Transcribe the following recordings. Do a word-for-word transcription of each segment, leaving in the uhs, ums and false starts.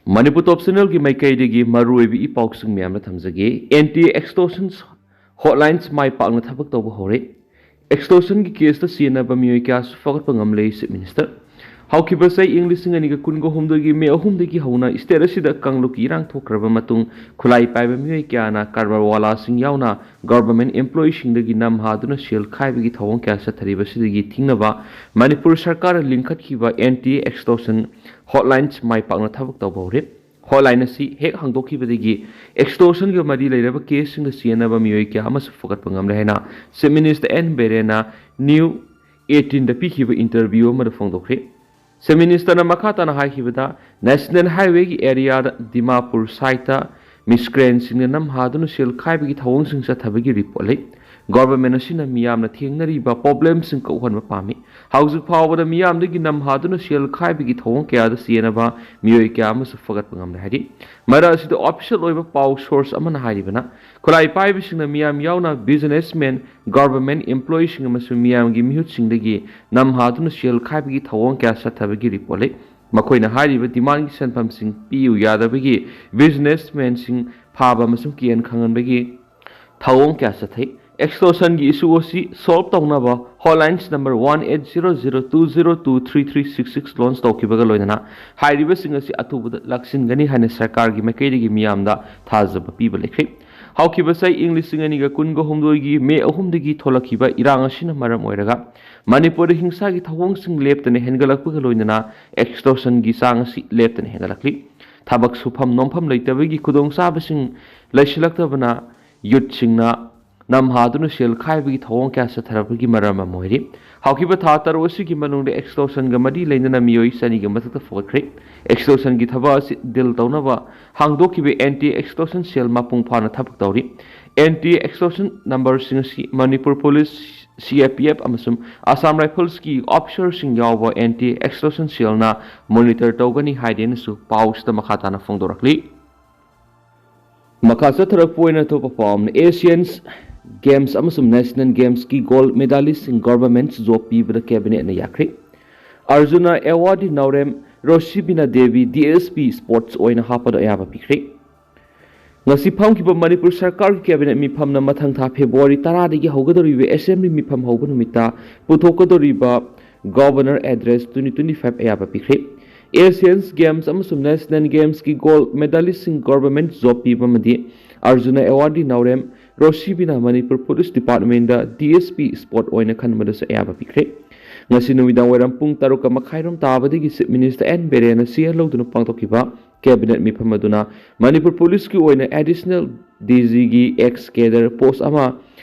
ꯃꯅꯤꯄꯨꯔ ꯇꯣꯞ ꯆꯦꯅꯦꯜꯒꯤ ꯃꯥꯏꯀꯩꯗꯒꯤ ꯃꯔꯨꯑꯣꯏꯕ ꯏ ꯄꯥꯎꯁꯤꯡ ꯃꯌꯥꯝꯅ ꯊꯝꯖꯒꯦ꯫ ꯑꯦꯟꯇꯤ ꯑꯦꯛꯁꯇꯣꯔꯁꯟ ꯍꯣꯠꯂꯥꯏꯟꯁ ꯃꯥꯏ ꯄꯥꯛꯅ ꯊꯕꯛ ꯇꯧꯕ ꯍꯧꯔꯦ꯫ ꯑꯦꯛꯁꯇꯣꯔꯁꯟꯒꯤ ꯀꯦꯁꯇ ꯆꯦꯟꯅꯕ ꯃꯤꯑꯣꯏ ꯀꯌꯥꯁꯨ ꯐꯒꯠꯄ ꯉꯝꯂꯦ, ꯆꯤꯐ ꯃꯤꯅꯤꯁꯇꯔ꯫ ꯍꯧꯈꯤꯕ ꯆꯍꯤ ꯏꯪ ꯂꯤꯁꯤꯡ ꯑꯅꯤꯒ ꯀꯨꯟꯒ ꯍꯨꯝꯗꯣꯏꯒꯤ ꯃꯦ ꯑꯍꯨꯝꯗꯒꯤ ꯍꯧꯅ ꯁ꯭ꯇꯦꯠ ꯑꯁꯤꯗ ꯀꯥꯡꯂꯨꯞꯀꯤ ꯏꯔꯥꯡ ꯊꯣꯛꯈ꯭ꯔꯕ ꯃꯇꯨꯡ, ꯈꯨꯠꯂꯥꯏ ꯄꯥꯏꯕ ꯃꯤꯑꯣꯏ ꯀꯌꯥꯅ ꯀꯔꯕꯥꯔꯋꯥꯂꯥꯁꯤꯡ ꯌꯥꯎꯅ ꯒꯚꯔꯟꯃꯦꯟꯠ ꯑꯦꯝꯄ꯭ꯂꯣꯌꯤꯁꯤꯡꯗꯒꯤ ꯅꯝ ꯍꯥꯗꯨꯅ ꯁꯦꯜ ꯈꯥꯏꯕꯒꯤ ꯊꯧꯑꯣꯡ ꯀꯌꯥ ꯆꯠꯊꯔꯤꯕꯁꯤꯗꯒꯤ ꯊꯤꯡꯅꯕ ꯃꯅꯤꯄꯨꯔ ꯁꯔꯀꯥꯔꯅ ꯂꯤꯡꯈꯠꯈꯤꯕ ꯑꯦꯟꯇꯤ ꯑꯦꯛꯁꯇꯣꯔꯁꯟ ꯍꯣꯠꯂꯥꯏꯟꯁ ꯃꯥꯏ ꯄꯥꯛꯅ ꯊꯕꯛ ꯇꯧꯕ ꯍꯧꯔꯦ꯫ ꯍꯣꯠꯂꯥꯏꯟ ꯑꯁꯤ ꯍꯦꯛ ꯍꯥꯡꯗꯣꯛꯈꯤꯕꯗꯒꯤ ꯑꯦꯛꯁꯇꯣꯔꯁꯟꯒ ꯃꯔꯤ ꯂꯩꯅꯕ ꯀꯦꯁꯁꯤꯡꯗ ꯆꯦꯟꯅꯕ ꯃꯤꯑꯣꯏ ꯀꯌꯥ ꯑꯃꯁꯨ ꯐꯒꯠꯄ ꯉꯝꯂꯦ ꯍꯥꯏꯅ ꯆꯤꯐ ꯃꯤꯅꯤꯁꯇꯔ ꯑꯦꯟ ꯕꯤꯔꯦꯟꯅ ꯅ꯭ꯌꯨ ꯑꯩꯠꯇꯤꯟꯗ ꯄꯤꯈꯤꯕ ꯏꯟꯇꯔꯚ꯭ꯌꯨ ꯑꯃꯗ ꯐꯣꯡꯗꯣꯛꯈ꯭ꯔꯦ꯫ ꯆꯤꯐ ꯃꯤꯅꯤꯁꯇꯔꯅ ꯃꯈꯥ ꯇꯥꯅ ꯍꯥꯏꯈꯤꯕꯗ, ꯅꯦꯁꯅꯦꯜ ꯍꯥꯏꯋꯦꯒꯤ ꯑꯦꯔꯤꯌꯥꯗ ꯗꯤꯃꯥꯄꯨꯔ ꯁꯥꯏꯠꯇ ꯃꯤꯁꯀ꯭ꯔꯦꯟꯁꯤꯡꯅ ꯅꯝ ꯍꯥꯗꯨꯅ ꯁꯦꯜ ꯈꯥꯏꯕꯒꯤ ꯊꯧꯑꯣꯡꯁꯤꯡ ꯆꯠꯊꯕꯒꯤ ꯔꯤꯄꯣꯔꯠ ꯂꯩ꯫ ꯒꯣꯚꯔꯟꯃꯦꯟꯠ ꯑꯁꯤꯅ ꯃꯤꯌꯥꯝꯅ ꯊꯦꯡꯅꯔꯤꯕ ꯄ꯭ꯔꯣꯕ꯭ꯂꯦꯝꯁꯤꯡ ꯀꯣꯛꯍꯟꯕ ꯄꯥꯝꯃꯤ꯫ ꯍꯧꯖꯤꯛ ꯐꯥꯎꯕꯗ ꯃꯤꯌꯥꯝꯗꯒꯤ ꯅꯝ ꯍꯥꯗꯨꯅ ꯁꯦꯜ ꯈꯥꯏꯕꯒꯤ ꯊꯧꯑꯣꯡ ꯀꯌꯥꯗ ꯆꯦꯟꯅꯕ ꯃꯤꯑꯣꯏ ꯀꯌꯥ ꯑꯃꯁꯨ ꯐꯒꯠꯄ ꯉꯝꯂꯦ ꯍꯥꯏꯔꯤ꯫ ꯃꯔꯛ ꯑꯁꯤꯗ ꯑꯣꯐꯤꯁꯤꯌꯦꯜ ꯑꯣꯏꯕ ꯄꯥꯎ ꯁꯣꯔꯁ ꯑꯃꯅ ꯍꯥꯏꯔꯤꯕꯅ, ꯈꯨꯠꯂꯥꯏ ꯄꯥꯏꯕꯁꯤꯡꯅ ꯃꯤꯌꯥꯝ ꯌꯥꯎꯅ ꯕꯤꯖꯤꯅꯦꯁꯃꯦꯟ, ꯒꯣꯚꯔꯟꯃꯦꯟꯠ ꯑꯦꯝꯄ꯭ꯂꯣꯌꯤꯁꯤꯡ ꯑꯃꯁꯨꯡ ꯃꯤꯌꯥꯝꯒꯤ ꯃꯤꯍꯨꯠꯁꯤꯡꯗꯒꯤ ꯅꯝ ꯍꯥꯗꯨꯅ ꯁꯦꯜ ꯈꯥꯏꯕꯒꯤ ꯊꯧꯑꯣꯡ ꯀꯌꯥ ꯆꯠꯊꯕꯒꯤ ꯔꯤꯄꯣꯔꯠ ꯂꯩ꯫ ꯃꯈꯣꯏꯅ ꯍꯥꯏꯔꯤꯕ ꯗꯤꯃꯥꯟꯒꯤ ꯁꯦꯟꯐꯝꯁꯤꯡ ꯄꯤꯌꯨ ꯌꯥꯗꯕꯒꯤ ꯕꯤꯖꯤꯅꯦꯁꯃꯦꯟꯁꯤꯡ ꯐꯥꯕ ꯑꯃꯁꯨꯡ ꯀꯤꯍꯟ ꯈꯪꯍꯟꯕꯒꯤ ꯊꯧꯑꯣꯡ ꯀꯌꯥ ꯆꯠꯊꯩ꯫ ꯑꯦꯛꯁꯇꯣꯔꯁꯟꯒꯤ ꯏꯁꯨ ꯑꯁꯤ ꯁꯣꯜꯕ ꯇꯧꯅꯕ ꯍꯣꯠꯂꯥꯏꯟꯁ number one eight zero zero two zero two three three six six launch ꯇꯧꯈꯤꯕꯒ ꯂꯣꯏꯅꯅ ꯍꯥꯏꯔꯤꯕꯁꯤꯡ ꯑꯁꯤ ꯑꯊꯨꯕꯗ ꯂꯥꯛꯁꯤꯟꯒꯅꯤ ꯍꯥꯏꯅ ꯁꯔꯀꯥꯔꯒꯤ ꯃꯥꯏꯀꯩꯗꯒꯤ ꯃꯤꯌꯥꯝꯗ ꯊꯥꯖꯕ ꯄꯤꯕ ꯂꯩꯈ꯭ꯔꯦ꯫ ꯍꯧꯈꯤꯕ ꯆꯍꯤ ꯏꯪ ꯂꯤꯁꯤꯡ ꯑꯅꯤꯒ ꯀꯨꯟꯒ ꯍꯨꯝꯗꯣꯏꯒꯤ ꯃꯦ ꯑꯍꯨꯝꯗꯒꯤ ꯊꯣꯛꯂꯛꯈꯤꯕ ꯏꯔꯥꯡ ꯑꯁꯤꯅ ꯃꯔꯝ ꯑꯣꯏꯔꯒ ꯃꯅꯤꯄꯨꯔꯗ ꯍꯤꯡꯁꯥꯒꯤ ꯊꯧꯑꯣꯡꯁꯤꯡ ꯂꯦꯞꯇꯅ ꯍꯦꯟꯒꯠꯂꯛꯄꯒ ꯂꯣꯏꯅꯅ ꯑꯦꯛꯁꯇꯣꯔꯁꯟꯒꯤ ꯆꯥꯡ ꯑꯁꯤ ꯂꯦꯞꯇꯅ ꯍꯦꯟꯒꯠꯂꯛꯂꯤ꯫ ꯊꯕꯛ ꯁꯨꯐꯝ ꯅꯣꯝꯐꯝ ꯂꯩꯇꯕꯒꯤ ꯈꯨꯗꯣꯡꯆꯥꯕꯁꯤꯡ ꯂꯩꯁꯤꯜꯂꯛꯇꯕꯅ ꯌꯨꯠꯁꯤꯡꯅ ꯅꯝ ꯍꯥꯗꯨꯅ ꯁꯦꯜ ꯈꯥꯏꯕꯒꯤ ꯊꯧꯑꯣꯡ ꯀꯌꯥ ꯆꯠꯊꯔꯛꯄꯒꯤ ꯃꯔꯝ ꯑꯃ ꯑꯣꯏꯔꯤ꯫ ꯍꯧꯈꯤꯕ ꯊꯥ ꯇꯔꯨꯛ ꯑꯁꯤꯒꯤ ꯃꯅꯨꯡꯗ ꯑꯦꯛꯁꯇꯣꯔꯁꯟꯒ ꯃꯔꯤ ꯂꯩꯅꯅ ꯃꯤꯑꯣꯏ ꯆꯅꯤꯒꯤ ꯃꯊꯛꯇ ꯐꯒꯠꯈ꯭ꯔꯦ꯫ ꯑꯦꯛꯁꯇꯣꯔꯁꯟꯒꯤ ꯊꯕꯛ ꯑꯁꯤ ꯗꯤꯜ ꯇꯧꯅꯕ ꯍꯥꯡꯗꯣꯛꯈꯤꯕ ꯑꯦꯟꯇꯤ ꯑꯦꯛꯁꯇꯣꯔꯁꯟ ꯁꯦꯜ ꯃꯄꯨꯡ ꯐꯥꯅ ꯊꯕꯛ ꯇꯧꯔꯤ꯫ ꯑꯦꯟꯇꯤ ꯑꯦꯛꯁꯇꯣꯔꯁꯟ ꯅꯝꯕꯔꯁꯤꯡ ꯑꯁꯤ ꯃꯅꯤꯄꯨꯔ ꯄꯨꯂꯤꯁ, ꯁꯤ ꯑꯦ ꯄꯤ ꯑꯦꯐ ꯑꯃꯁꯨꯡ ꯑꯁꯥꯝ ꯔꯥꯏꯐꯜꯁꯀꯤ ꯑꯣꯐꯤꯁꯔꯁꯤꯡ ꯌꯥꯎꯕ ꯑꯦꯟꯇꯤ ꯑꯦꯛꯁꯇꯣꯔꯁꯟ ꯁꯦꯜꯅ ꯃꯣꯅꯤꯇꯔ ꯇꯧꯒꯅꯤ ꯍꯥꯏꯗꯦꯅꯁꯨ ꯄꯥꯎꯁꯤꯗ ꯃꯈꯥ ꯇꯥꯅ ꯐꯣꯡꯗꯣꯔꯛꯂꯤ꯫ ꯃꯈꯥ ꯆꯠꯊꯔꯛꯄ ꯑꯣꯏꯅ ꯑꯇꯣꯞꯄ ꯄꯥꯎ ꯑꯃꯅ, ꯑꯦꯁꯤꯌꯟ ꯒꯦꯝꯁ ꯑꯃꯁꯨꯡ ꯅꯦꯁꯅꯦꯜ ꯒꯦꯝꯁꯀꯤ ꯒꯣꯜꯗ ꯃꯦꯗꯥꯂꯤꯁꯁꯤꯡ ꯒꯣꯚꯔꯟꯃꯦꯟꯠ ꯖꯣꯕ ꯄꯤꯕꯗ ꯀꯦꯕꯤꯅꯦꯠꯅ ꯌꯥꯈ꯭ꯔꯦ꯫ ꯑꯔꯖꯨꯅ ꯑꯦꯋꯥꯔꯗꯤ ꯅꯥꯎꯔꯦꯝ ꯔꯣꯁꯤꯕꯤꯅꯥ Devi D S P sports ꯑꯣꯏꯅ ꯍꯥꯞꯄꯗ ꯑꯌꯥꯕ ꯄꯤꯈ꯭ꯔꯦ꯫ ꯉꯁꯤ ꯐꯝꯈꯤꯕ ꯃꯅꯤꯄꯨꯔ ꯁꯔꯀꯥꯔꯒꯤ ꯀꯦꯕꯤꯅꯦꯠ ꯃꯤꯐꯝꯅ ꯃꯊꯪ ꯊꯥ ꯐꯦꯕ꯭ꯔꯨꯋꯥꯔꯤ ꯇꯔꯥꯗꯒꯤ ꯍꯧꯒꯗꯧꯔꯤꯕ ꯑꯦꯁꯦꯝꯕ꯭ꯂꯤ ꯃꯤꯐꯝ ꯍꯧꯕ ꯅꯨꯃꯤꯠꯇ ꯄꯨꯊꯣꯛꯀꯗꯧꯔꯤꯕ governor address twenty twenty five ꯑꯌꯥꯕ ꯄꯤꯈ꯭ꯔꯦ꯫ ꯑꯦꯁꯤꯌꯟꯁ ꯒꯦꯝꯁ ꯑꯃꯁꯨꯡ ꯅꯦꯁꯅꯦꯜ ꯒꯦꯝꯁꯀꯤ ꯒꯣꯜꯗ ꯃꯦꯗꯥꯂꯤꯁꯁꯤꯡ ꯒꯣꯚꯔꯅꯃꯦꯟꯠ ꯖꯣꯕ ꯄꯤꯕ ꯑꯃꯗꯤ ꯑꯔꯖꯨꯅꯥ ꯑꯦꯋꯥꯔꯗꯤ ꯅꯥꯎꯔꯦꯝ ꯔꯣꯁꯤꯕꯤꯅꯥ ꯃꯅꯤꯄꯨꯔ ꯄꯨꯂꯤꯁ ꯗꯤꯄꯥꯔꯠꯃꯦꯟꯗ ꯗꯤ ꯑꯦꯁ ꯄꯤ ꯁ꯭ꯄꯣꯔꯠ ꯑꯣꯏꯅ ꯈꯟꯕꯗꯁꯨ ꯑꯌꯥꯕ ꯄꯤꯈ꯭ꯔꯦ꯫ ꯉꯁꯤ ꯅꯨꯃꯤꯗꯥꯡ ꯋꯥꯏꯔꯝ ꯄꯨꯡ ꯇꯔꯨꯛꯀ ꯃꯈꯥꯏꯔꯣꯝ ꯇꯥꯕꯗꯒꯤ ꯆꯤꯐ ꯃꯤꯅꯤꯁꯇꯔ ꯑꯦꯟ ꯕꯤꯔꯦꯟꯅ ꯁꯤꯌꯥ ꯂꯧꯗꯨꯅ ꯄꯥꯡꯊꯣꯛꯈꯤꯕ ꯀꯦꯕꯤꯅꯦꯠ ꯃꯤꯐꯝ ꯑꯗꯨꯅ ꯃꯅꯤꯄꯨꯔ ꯄꯨꯂꯤꯁꯀꯤ ꯑꯣꯏꯅ ꯑꯦꯗꯤꯁꯅꯦꯜ ꯗꯤ ꯖꯤꯒꯤ ꯑꯦꯛꯁ ꯀꯦꯗꯔ ꯄꯣꯁ ꯑꯃ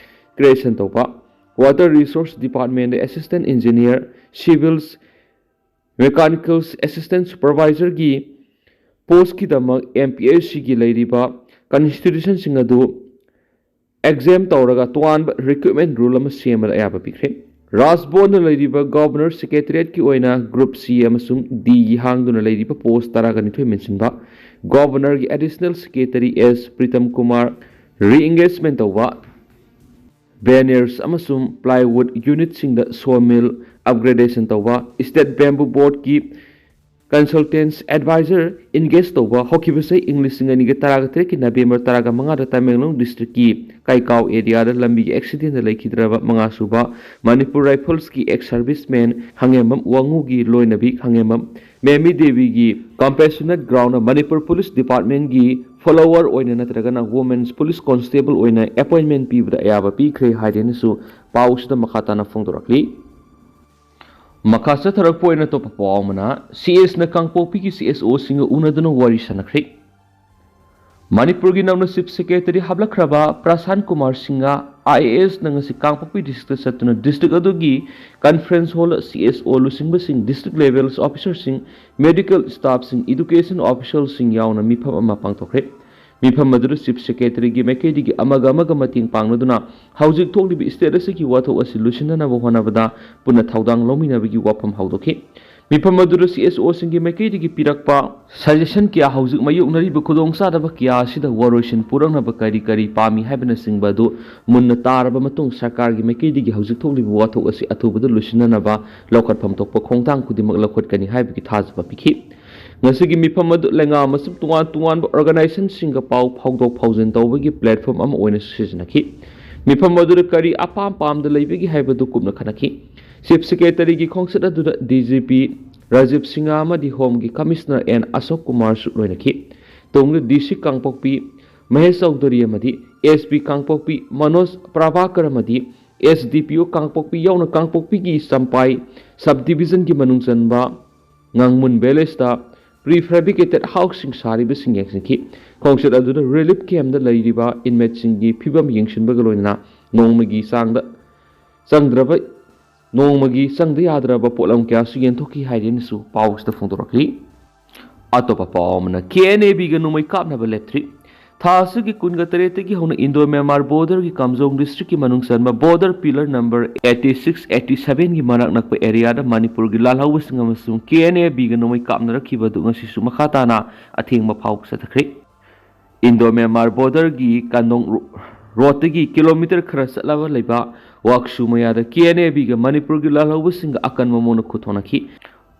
ꯀ꯭ꯔꯤꯌꯦꯁꯟ ꯇꯧꯕ, ꯋꯥꯇꯔ ꯔꯤꯁꯣꯔꯁ ꯗꯤꯄꯥꯔꯠꯃꯦꯟꯗ assistant engineer, civils mechanicals assistant ꯁꯨꯄꯔꯚꯥꯏꯖꯔꯒꯤ ꯄꯣꯁꯀꯤꯗꯃꯛ ꯑꯦꯝ ꯄꯤ ꯑꯦꯁ ꯁꯤꯒꯤ ꯂꯩꯔꯤꯕ ꯀꯟꯁꯇꯤꯇ꯭ꯌꯨꯁꯟꯁꯤꯡ ꯑꯗꯨ ꯑꯦꯛꯖꯦꯝ ꯇꯧꯔꯒ ꯇꯣꯉꯥꯟꯕ ꯔꯤꯀ꯭ꯔꯨꯠꯃꯦꯟꯠ ꯔꯨꯜ ꯑꯃ ꯁꯦꯝꯕꯗ ꯑꯌꯥꯕ ꯄꯤꯈ꯭ꯔꯦ꯫ ꯔꯥꯖꯚꯕꯟꯗ ꯂꯩꯔꯤꯕ ꯒꯣꯚꯔꯅꯔ ꯁꯦꯀ꯭ꯔꯦꯇꯔꯤꯌꯦꯠꯀꯤ ꯑꯣꯏꯅ ꯒ꯭ꯔꯨꯞ ꯁꯤ ꯑꯃꯁꯨꯡ ꯗꯤꯒꯤ ꯍꯥꯡꯗꯨꯅ ꯂꯩꯔꯤꯕ ꯄꯣꯁ ꯇꯔꯥꯒ ꯅꯤꯊꯣꯏ ꯃꯦꯟꯁꯤꯟꯕ, ꯒꯣꯚꯔꯅꯔꯒꯤ ꯑꯦꯗꯤꯁꯅꯦꯜ ꯁꯦꯀ꯭ꯔꯦꯇꯔꯤ ꯑꯦꯁ ꯄ꯭ꯔꯤꯇꯝ ꯀꯨꯃꯥꯔ ꯔꯤꯑꯦꯡꯒꯦꯖꯃꯦꯟꯠ ꯇꯧꯕ, ꯕꯦꯅꯔꯁ ꯑꯃꯁꯨꯡ ꯄ꯭ꯂꯥꯏꯋꯨꯗ ꯌꯨꯅꯤꯠꯁꯤꯡꯗ ꯁꯣ ꯃꯤꯜ ꯑꯞꯒ꯭ꯔꯦꯗꯦꯁꯟ ꯇꯧꯕ, ꯁ꯭ꯇꯦꯠ ꯕꯦꯝꯕꯨ ꯕꯣꯔꯗꯀꯤ ꯀꯟꯁꯜꯇꯦꯟꯠꯁ ꯑꯦꯗꯚꯥꯏꯖꯔ ꯏꯟꯒꯦꯖ ꯇꯧꯕ, ꯍꯧꯈꯤꯕ ꯆꯍꯤ ꯏꯪ ꯂꯤꯁꯤꯡ ꯑꯅꯤꯒ ꯇꯔꯥꯒ ꯇꯔꯦꯠꯀꯤ ꯅꯕꯦꯝꯕꯔ ꯇꯔꯥꯒ ꯃꯉꯥꯗ ꯇꯃꯦꯡꯂꯣꯡ ꯗꯤꯁꯇ꯭ꯔꯤꯛꯀꯤ ꯀꯥꯏꯀꯥꯎ ꯑꯦꯔꯤꯌꯥꯗ ꯂꯝꯕꯤꯒꯤ ꯑꯦꯛꯁꯤꯗꯦꯟꯗ ꯂꯩꯈꯤꯗ꯭ꯔꯕ ꯃꯉꯥ ꯁꯨꯕ ꯃꯅꯤꯄꯨꯔ ꯔꯥꯏꯐꯜꯁꯀꯤ ꯑꯦꯛꯁ ꯁꯔꯚꯤꯁꯃꯦꯟ ꯍꯪꯉꯦꯝꯕꯝ ꯋꯥꯉꯨꯒꯤ ꯂꯣꯏꯅꯕꯤ ꯍꯪꯉꯦꯝꯕꯝ ꯃꯦꯃꯤ ꯗꯦꯕꯤꯒꯤ ꯀꯝꯄꯦꯁꯅꯦꯠ ꯒ꯭ꯔꯥꯎꯟꯗ ꯃꯅꯤꯄꯨꯔ ꯄꯨꯂꯤꯁ ꯗꯤꯄꯥꯔꯠꯃꯦꯟꯒꯤ ꯐꯣꯂꯣꯋꯔ ꯑꯣꯏꯅ ꯅꯠꯇ꯭ꯔꯒꯅ ꯋꯨꯃꯦꯟꯁ ꯄꯨꯂꯤꯁ ꯀꯣꯟꯁꯇꯦꯕꯜ ꯑꯣꯏꯅ ꯑꯦꯄꯣꯏꯟꯃꯦꯟ ꯄꯤꯕꯗ ꯑꯌꯥꯕ ꯄꯤꯈ꯭ꯔꯦ ꯍꯥꯏꯗꯨꯅꯁꯨ ꯄꯥꯎꯁꯤꯗ ꯃꯈꯥ ꯇꯥꯅ ꯐꯣꯡꯗꯣꯔꯛꯂꯤ꯫ ꯃꯈꯥ ꯆꯠꯊꯔꯛꯄ ꯑꯣꯏꯅ ꯑꯇꯣꯞꯄ ꯄꯥꯎ ꯑꯃꯅ, ꯁꯤ ꯑꯦꯁꯅ ꯀꯥꯡꯄꯣꯛꯄꯤꯒꯤ ꯁꯤ ꯑꯦꯁ ꯑꯣꯁꯤꯡꯒ ꯎꯅꯗꯨꯅ ꯋꯥꯔꯤ ꯁꯥꯟꯅꯈ꯭ꯔꯦ꯫ ꯃꯅꯤꯄꯨꯔꯒꯤ ꯅꯧꯅ ꯆꯤꯐ ꯁꯦꯀ꯭ꯔꯦꯇꯔꯤ ꯍꯥꯞꯂꯛꯈ꯭ꯔꯕ ꯄ꯭ꯔꯁꯥꯟ ꯀꯨꯃꯥꯔ ꯁꯤꯡꯍ ꯑꯥꯏ ꯑꯦ ꯑꯦꯁꯅ ꯉꯁꯤ ꯀꯥꯡꯄꯣꯛꯄꯤ ꯗꯤꯁꯇ꯭ꯔꯤꯛꯇ ꯆꯠꯇꯨꯅ ꯗꯤꯁꯇ꯭ꯔꯤꯛ ꯑꯗꯨꯒꯤ conference hall, C S O ꯂꯨꯆꯤꯡꯕꯁꯤꯡ, ꯗꯤꯁꯇ꯭ꯔꯤꯛ ꯂꯦꯚꯦꯜ ꯑꯣꯐꯤꯁꯔꯁꯤꯡ, ꯃꯦꯗꯤꯀꯦꯜ ꯁ꯭ꯇꯥꯐꯁꯤꯡ, ꯏꯗꯨꯀꯦꯁꯟ ꯑꯣꯐꯤꯁꯤꯌꯦꯜꯁꯤꯡ ꯌꯥꯎꯅ ꯃꯤꯐꯝ ꯑꯃ ꯄꯥꯡꯊꯣꯛꯈ꯭ꯔꯦ꯫ ꯃꯤꯐꯝ ꯑꯗꯨꯗ ꯆꯤꯐ ꯁꯦꯀ꯭ꯔꯦꯇꯔꯤꯒꯤ ꯃꯥꯏꯀꯩꯗꯒꯤ ꯑꯃꯒ ꯑꯃꯒ ꯃꯇꯦꯡ ꯄꯥꯡꯅꯗꯨꯅ ꯍꯧꯖꯤꯛ ꯊꯣꯛꯂꯤꯕ ꯁ꯭ꯇꯦꯠ ꯑꯁꯤꯒꯤ ꯋꯥꯊꯣꯛ ꯑꯁꯤ ꯂꯣꯏꯁꯤꯟꯅꯅꯕ ꯍꯣꯠꯅꯕꯗ ꯄꯨꯟꯅ ꯊꯧꯗꯥꯡ ꯂꯧꯃꯤꯟꯅꯕꯒꯤ ꯋꯥꯐꯝ ꯍꯧꯗꯣꯛꯈꯤ꯫ ꯃꯤꯐꯝ ꯑꯗꯨꯗ ꯁꯤ ꯑꯦꯁ ꯑꯣꯁꯤꯡꯒꯤ ꯃꯥꯏꯀꯩꯗꯒꯤ ꯄꯤꯔꯛꯄ ꯁꯖꯦꯁꯟ ꯀꯌꯥ, ꯍꯧꯖꯤꯛ ꯃꯥꯌꯣꯛꯅꯔꯤꯕ ꯈꯨꯗꯣꯡꯆꯥꯗꯕ ꯀꯌꯥ ꯑꯁꯤꯗ ꯋꯥꯔꯣꯏꯁꯤꯟ ꯄꯨꯔꯛꯅꯕ ꯀꯔꯤ ꯀꯔꯤ ꯄꯥꯝꯃꯤ ꯍꯥꯏꯕꯅꯆꯤꯡꯕ ꯑꯗꯨ ꯃꯨꯟꯅ ꯇꯥꯔꯕ ꯃꯇꯨꯡ, ꯁꯔꯀꯥꯔꯒꯤ ꯃꯥꯏꯀꯩꯗꯒꯤ ꯍꯧꯖꯤꯛ ꯊꯣꯛꯂꯤꯕ ꯋꯥꯊꯣꯛ ꯑꯁꯤ ꯑꯊꯨꯕꯗ ꯂꯣꯏꯁꯤꯟꯅꯅꯕ ꯂꯧꯈꯠꯐꯝ ꯊꯣꯛꯄ ꯈꯣꯡꯊꯥꯡ ꯈꯨꯗꯤꯡꯃꯛ ꯂꯧꯈꯠꯀꯅꯤ ꯍꯥꯏꯕꯒꯤ ꯊꯥꯖꯕ ꯄꯤꯈꯤ꯫ ꯉꯁꯤꯒꯤ ꯃꯤꯐꯝ ꯑꯗꯨ ꯂꯩꯉꯥꯛ ꯑꯃꯁꯨꯡ ꯇꯣꯉꯥꯟ ꯇꯣꯉꯥꯟꯕ ꯑꯣꯔꯒꯅꯥꯏꯖꯦꯁꯟꯁꯤꯡꯒ ꯄꯥꯎ ꯐꯥꯎꯗꯣꯛ ꯐꯥꯎꯖꯤꯟ ꯇꯧꯕꯒꯤ ꯄ꯭ꯂꯦꯠꯐꯣꯝ ꯑꯃ ꯑꯣꯏꯅ ꯁꯤꯖꯤꯟꯅꯈꯤ꯫ ꯃꯤꯐꯝ ꯑꯗꯨꯗ ꯀꯔꯤ ꯑꯄꯥꯝ ꯄꯥꯝꯗ ꯂꯩꯕꯒꯦ ꯍꯥꯏꯕꯗꯨ ꯀꯨꯞꯅ ꯈꯟꯅꯈꯤ꯫ ꯆꯤꯐ ꯁꯦꯀ꯭ꯔꯦꯇꯔꯤꯒꯤ ꯈꯣꯡꯆꯠ ꯑꯗꯨꯗ D G P Rajiv Singh ꯑꯃꯗꯤ ꯍꯣꯝꯒꯤ ꯀꯃꯤꯁꯅꯔ ꯑꯦꯟ ꯑꯁꯣꯛ ꯀꯨꯃꯥꯔꯁꯨ ꯂꯣꯏꯅꯈꯤ꯫ ꯇꯨꯡꯗ ꯗꯤ ꯁꯤ ꯀꯥꯡꯄꯣꯛꯄꯤ ꯃꯍꯦꯁ ꯆꯧꯙꯨꯔꯤ ꯑꯃꯗꯤ ꯑꯦꯁ ꯄꯤ ꯀꯥꯡꯄꯣꯛꯄꯤ ꯃꯅꯣꯖ ꯄ꯭ꯔꯚꯥꯀꯔ ꯑꯃꯗꯤ ꯑꯦꯁ ꯗꯤ ꯄꯤ ꯑꯣ ꯀꯥꯡꯄꯣꯛꯄꯤ ꯌꯥꯎꯅ ꯀꯥꯡꯄꯣꯛꯄꯤꯒꯤ ꯆꯝꯄꯥꯏ ꯁꯕ ꯗꯤꯕꯤꯖꯟꯒꯤ ꯃꯅꯨꯡ ꯆꯟꯕ ꯉꯥꯡꯃꯨꯟ ꯚꯤꯂꯦꯖꯇ ꯄ꯭ꯔꯤ ꯐꯦꯕ꯭ꯔꯤꯀꯦꯇꯦꯗ ꯍꯥꯎꯁꯁꯤꯡ ꯁꯥꯔꯤꯕꯁꯤꯡ ꯌꯦꯡꯁꯤꯟꯈꯤ꯫ ꯈꯣꯡꯆꯠ ꯑꯗꯨꯗ ꯔꯤꯂꯤꯐ ꯀꯦꯝꯞꯇ ꯂꯩꯔꯤꯕ ꯏꯟꯃꯦꯠꯁꯤꯡꯒꯤ ꯐꯤꯕꯝ ꯌꯦꯡꯁꯤꯟꯕꯒ ꯂꯣꯏꯅꯅ ꯅꯣꯡꯃꯒꯤ ꯆꯥꯡꯗ ꯆꯪꯗ꯭ꯔꯕ ꯅꯣꯡꯃꯒꯤ ꯆꯪꯗ ꯌꯥꯗ꯭ꯔꯕ ꯄꯣꯠꯂꯝ ꯀꯌꯥꯁꯨ ꯌꯦꯟꯊꯣꯛꯈꯤ ꯍꯥꯏꯗꯨꯅꯁꯨ ꯄꯥꯎꯁꯤꯗ ꯐꯣꯡꯗꯣꯔꯛꯂꯤ꯫ ꯑꯇꯣꯞꯄ ꯄꯥꯎ ꯑꯃꯅ, ꯀꯦ ꯑꯦꯟ ꯑꯦ ꯕꯤꯒ ꯅꯣꯡꯃꯩ ꯀꯥꯞꯅꯕ ꯂꯦꯞꯇ꯭ꯔꯤ꯫ ꯊꯥ ꯑꯁꯤꯒꯤ ꯀꯨꯟꯒ ꯇꯔꯦꯠꯇꯒꯤ ꯍꯧꯅ ꯏꯟꯗꯣ ꯃ꯭ꯌꯥꯟꯃꯥꯔ ꯕꯣꯔꯗꯔꯒꯤ ꯀꯥꯝꯖꯣꯡ ꯗꯤꯁꯇ꯭ꯔꯤꯛꯀꯤ ꯃꯅꯨꯡ ꯆꯟꯕ border pillar number eighty six, eighty sevenꯒꯤ ꯃꯅꯥꯛ ꯅꯛꯄ ꯑꯦꯔꯤꯌꯥꯗ ꯃꯅꯤꯄꯨꯔꯒꯤ ꯂꯥꯜꯍꯧꯕꯁꯤꯡ ꯑꯃꯁꯨꯡ ꯀꯦ ꯑꯦꯟ ꯑꯦ ꯕꯤꯒ ꯅꯣꯡꯃꯩ ꯀꯥꯞꯅꯔꯛꯈꯤꯕ ꯑꯗꯨ ꯉꯁꯤꯁꯨ ꯃꯈꯥ ꯇꯥꯅ ꯑꯊꯦꯡꯕ ꯐꯥꯎꯕ ꯆꯠꯊꯈ꯭ꯔꯦ꯫ ꯏꯟꯗꯣ ꯃ꯭ꯌꯥꯟꯃꯥꯔ ꯕꯣꯔꯗꯔꯒꯤ ꯀꯥꯟꯗꯣꯡ ꯔꯣ-, ꯔꯣꯗꯇꯒꯤ ꯀꯤꯂꯣꯃꯤꯇꯔ ꯈꯔ ꯆꯠꯂꯕ ꯂꯩꯕ ꯋꯥꯛꯁꯨ ꯃꯌꯥꯗ ꯀꯦ ꯑꯦꯟ ꯑꯦ ꯕꯤꯒ ꯃꯅꯤꯄꯨꯔꯒꯤ ꯂꯥꯜꯍꯧꯕꯁꯤꯡꯒ ꯑꯀꯟꯕ ꯃꯑꯣꯡꯗ ꯈꯨꯠꯊꯣꯛꯅꯈꯤ꯫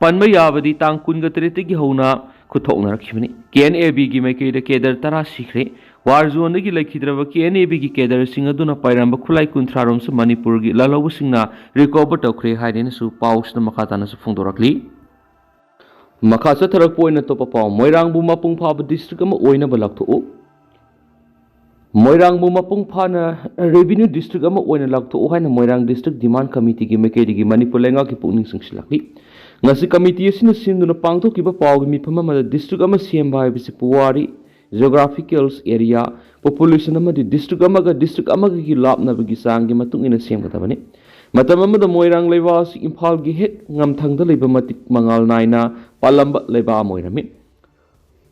ꯄꯟꯕ ꯌꯥꯕꯗꯤ ꯇꯥꯡ ꯀꯨꯟꯒ ꯇꯔꯦꯠꯇꯒꯤ ꯍꯧꯅ ꯈꯨꯠꯊꯣꯛꯅꯔꯛꯈꯤꯕꯅꯤ꯫ ꯀꯦ ꯑꯦꯟ ꯑꯦ ꯕꯤꯒꯤ ꯃꯥꯏꯀꯩꯗ ꯀꯦꯗꯔ ꯇꯔꯥ ꯁꯤꯈ꯭ꯔꯦ꯫ ꯋꯥꯔ ꯖꯣꯟꯗꯒꯤ ꯂꯩꯈꯤꯗ꯭ꯔꯕ ꯀꯦ ꯑꯦꯟ ꯑꯦ ꯕꯤꯒꯤ ꯀꯦꯗꯔꯁꯤꯡ ꯑꯗꯨꯅ ꯄꯥꯏꯔꯝꯕ ꯈꯨꯠꯂꯥꯏ ꯀꯨꯟꯊ꯭ꯔꯥ ꯔꯣꯝꯁꯨ ꯃꯅꯤꯄꯨꯔꯒꯤ ꯂꯥꯜꯍꯧꯕꯁꯤꯡꯅ ꯔꯤꯀꯣꯚꯔ ꯇꯧꯈ꯭ꯔꯦ ꯍꯥꯏꯗꯨꯅꯁꯨ ꯄꯥꯎꯁꯤꯗ ꯃꯈꯥ ꯇꯥꯅꯁꯨ ꯐꯣꯡꯗꯣꯔꯛꯂꯤ꯫ ꯃꯈꯥ ꯆꯠꯊꯔꯛꯄ ꯑꯣꯏꯅ ꯑꯇꯣꯞꯄ ꯄꯥꯎ, ꯃꯣꯏꯔꯥꯡꯕꯨ ꯃꯄꯨꯡ ꯐꯥꯕ ꯗꯤꯁꯇ꯭ꯔꯤꯛ ꯑꯃ ꯑꯣꯏꯅꯕ ꯂꯥꯎꯊꯣꯛꯎ꯫ ꯃꯣꯏꯔꯥꯡꯕꯨ ꯃꯄꯨꯡ ꯐꯥꯅ ꯔꯦꯚꯤꯅ꯭ꯌꯨ ꯗꯤꯁꯇ꯭ꯔꯤꯛ ꯑꯃ ꯑꯣꯏꯅ ꯂꯥꯎꯊꯣꯛꯎ ꯍꯥꯏꯅ ꯃꯣꯏꯔꯥꯡ ꯗꯤꯁꯇ꯭ꯔꯤꯛ ꯗꯤꯃꯥꯟ ꯀꯃꯤꯇꯤꯒꯤ ꯃꯥꯏꯀꯩꯗꯒꯤ ꯃꯅꯤꯄꯨꯔ ꯂꯩꯉꯥꯛꯀꯤ ꯄꯨꯛꯅꯤꯡ ꯆꯤꯡꯁꯤꯜꯂꯛꯂꯤ꯫ ꯉꯁꯤ ꯀꯃꯤꯇꯤ ꯑꯁꯤꯅ ꯁꯤꯟꯗꯨꯅ ꯄꯥꯡꯊꯣꯛꯈꯤꯕ ꯄꯥꯎꯒꯤ ꯃꯤꯐꯝ ꯑꯃꯗ ꯗꯤꯁꯇ꯭ꯔꯤꯛ ꯑꯃ ꯁꯦꯝꯕ ꯍꯥꯏꯕꯁꯤ ꯄꯨꯋꯥꯔꯤ, ꯖꯤꯑꯣꯒ꯭ꯔꯥꯐꯤꯀꯦꯜ ꯑꯦꯔꯤꯌꯥ, ꯄꯣꯄꯨꯂꯦꯁꯟ ꯑꯃꯗꯤ ꯗꯤꯁꯇ꯭ꯔꯤꯛ ꯑꯃꯒ ꯗꯤꯁꯇ꯭ꯔꯤꯛ ꯑꯃꯒꯒꯤ ꯂꯥꯞꯅꯕꯒꯤ ꯆꯥꯡꯒꯤ ꯃꯇꯨꯡ ꯏꯟꯅ ꯁꯦꯝꯒꯗꯕꯅꯤ꯫ ꯃꯇꯝ ꯑꯃꯗ ꯃꯣꯏꯔꯥꯡ ꯂꯩꯕꯥꯛ ꯑꯁꯤ ꯏꯝꯐꯥꯜꯒꯤ ꯍꯦꯛ ꯉꯝꯊꯪꯗ ꯂꯩꯕ ꯃꯇꯤꯛ ꯃꯉꯥꯜ ꯅꯥꯏꯅ ꯄꯥꯜꯂꯝꯕ ꯂꯩꯕꯥꯛ ꯑꯃ ꯑꯣꯏꯔꯝꯃꯤ꯫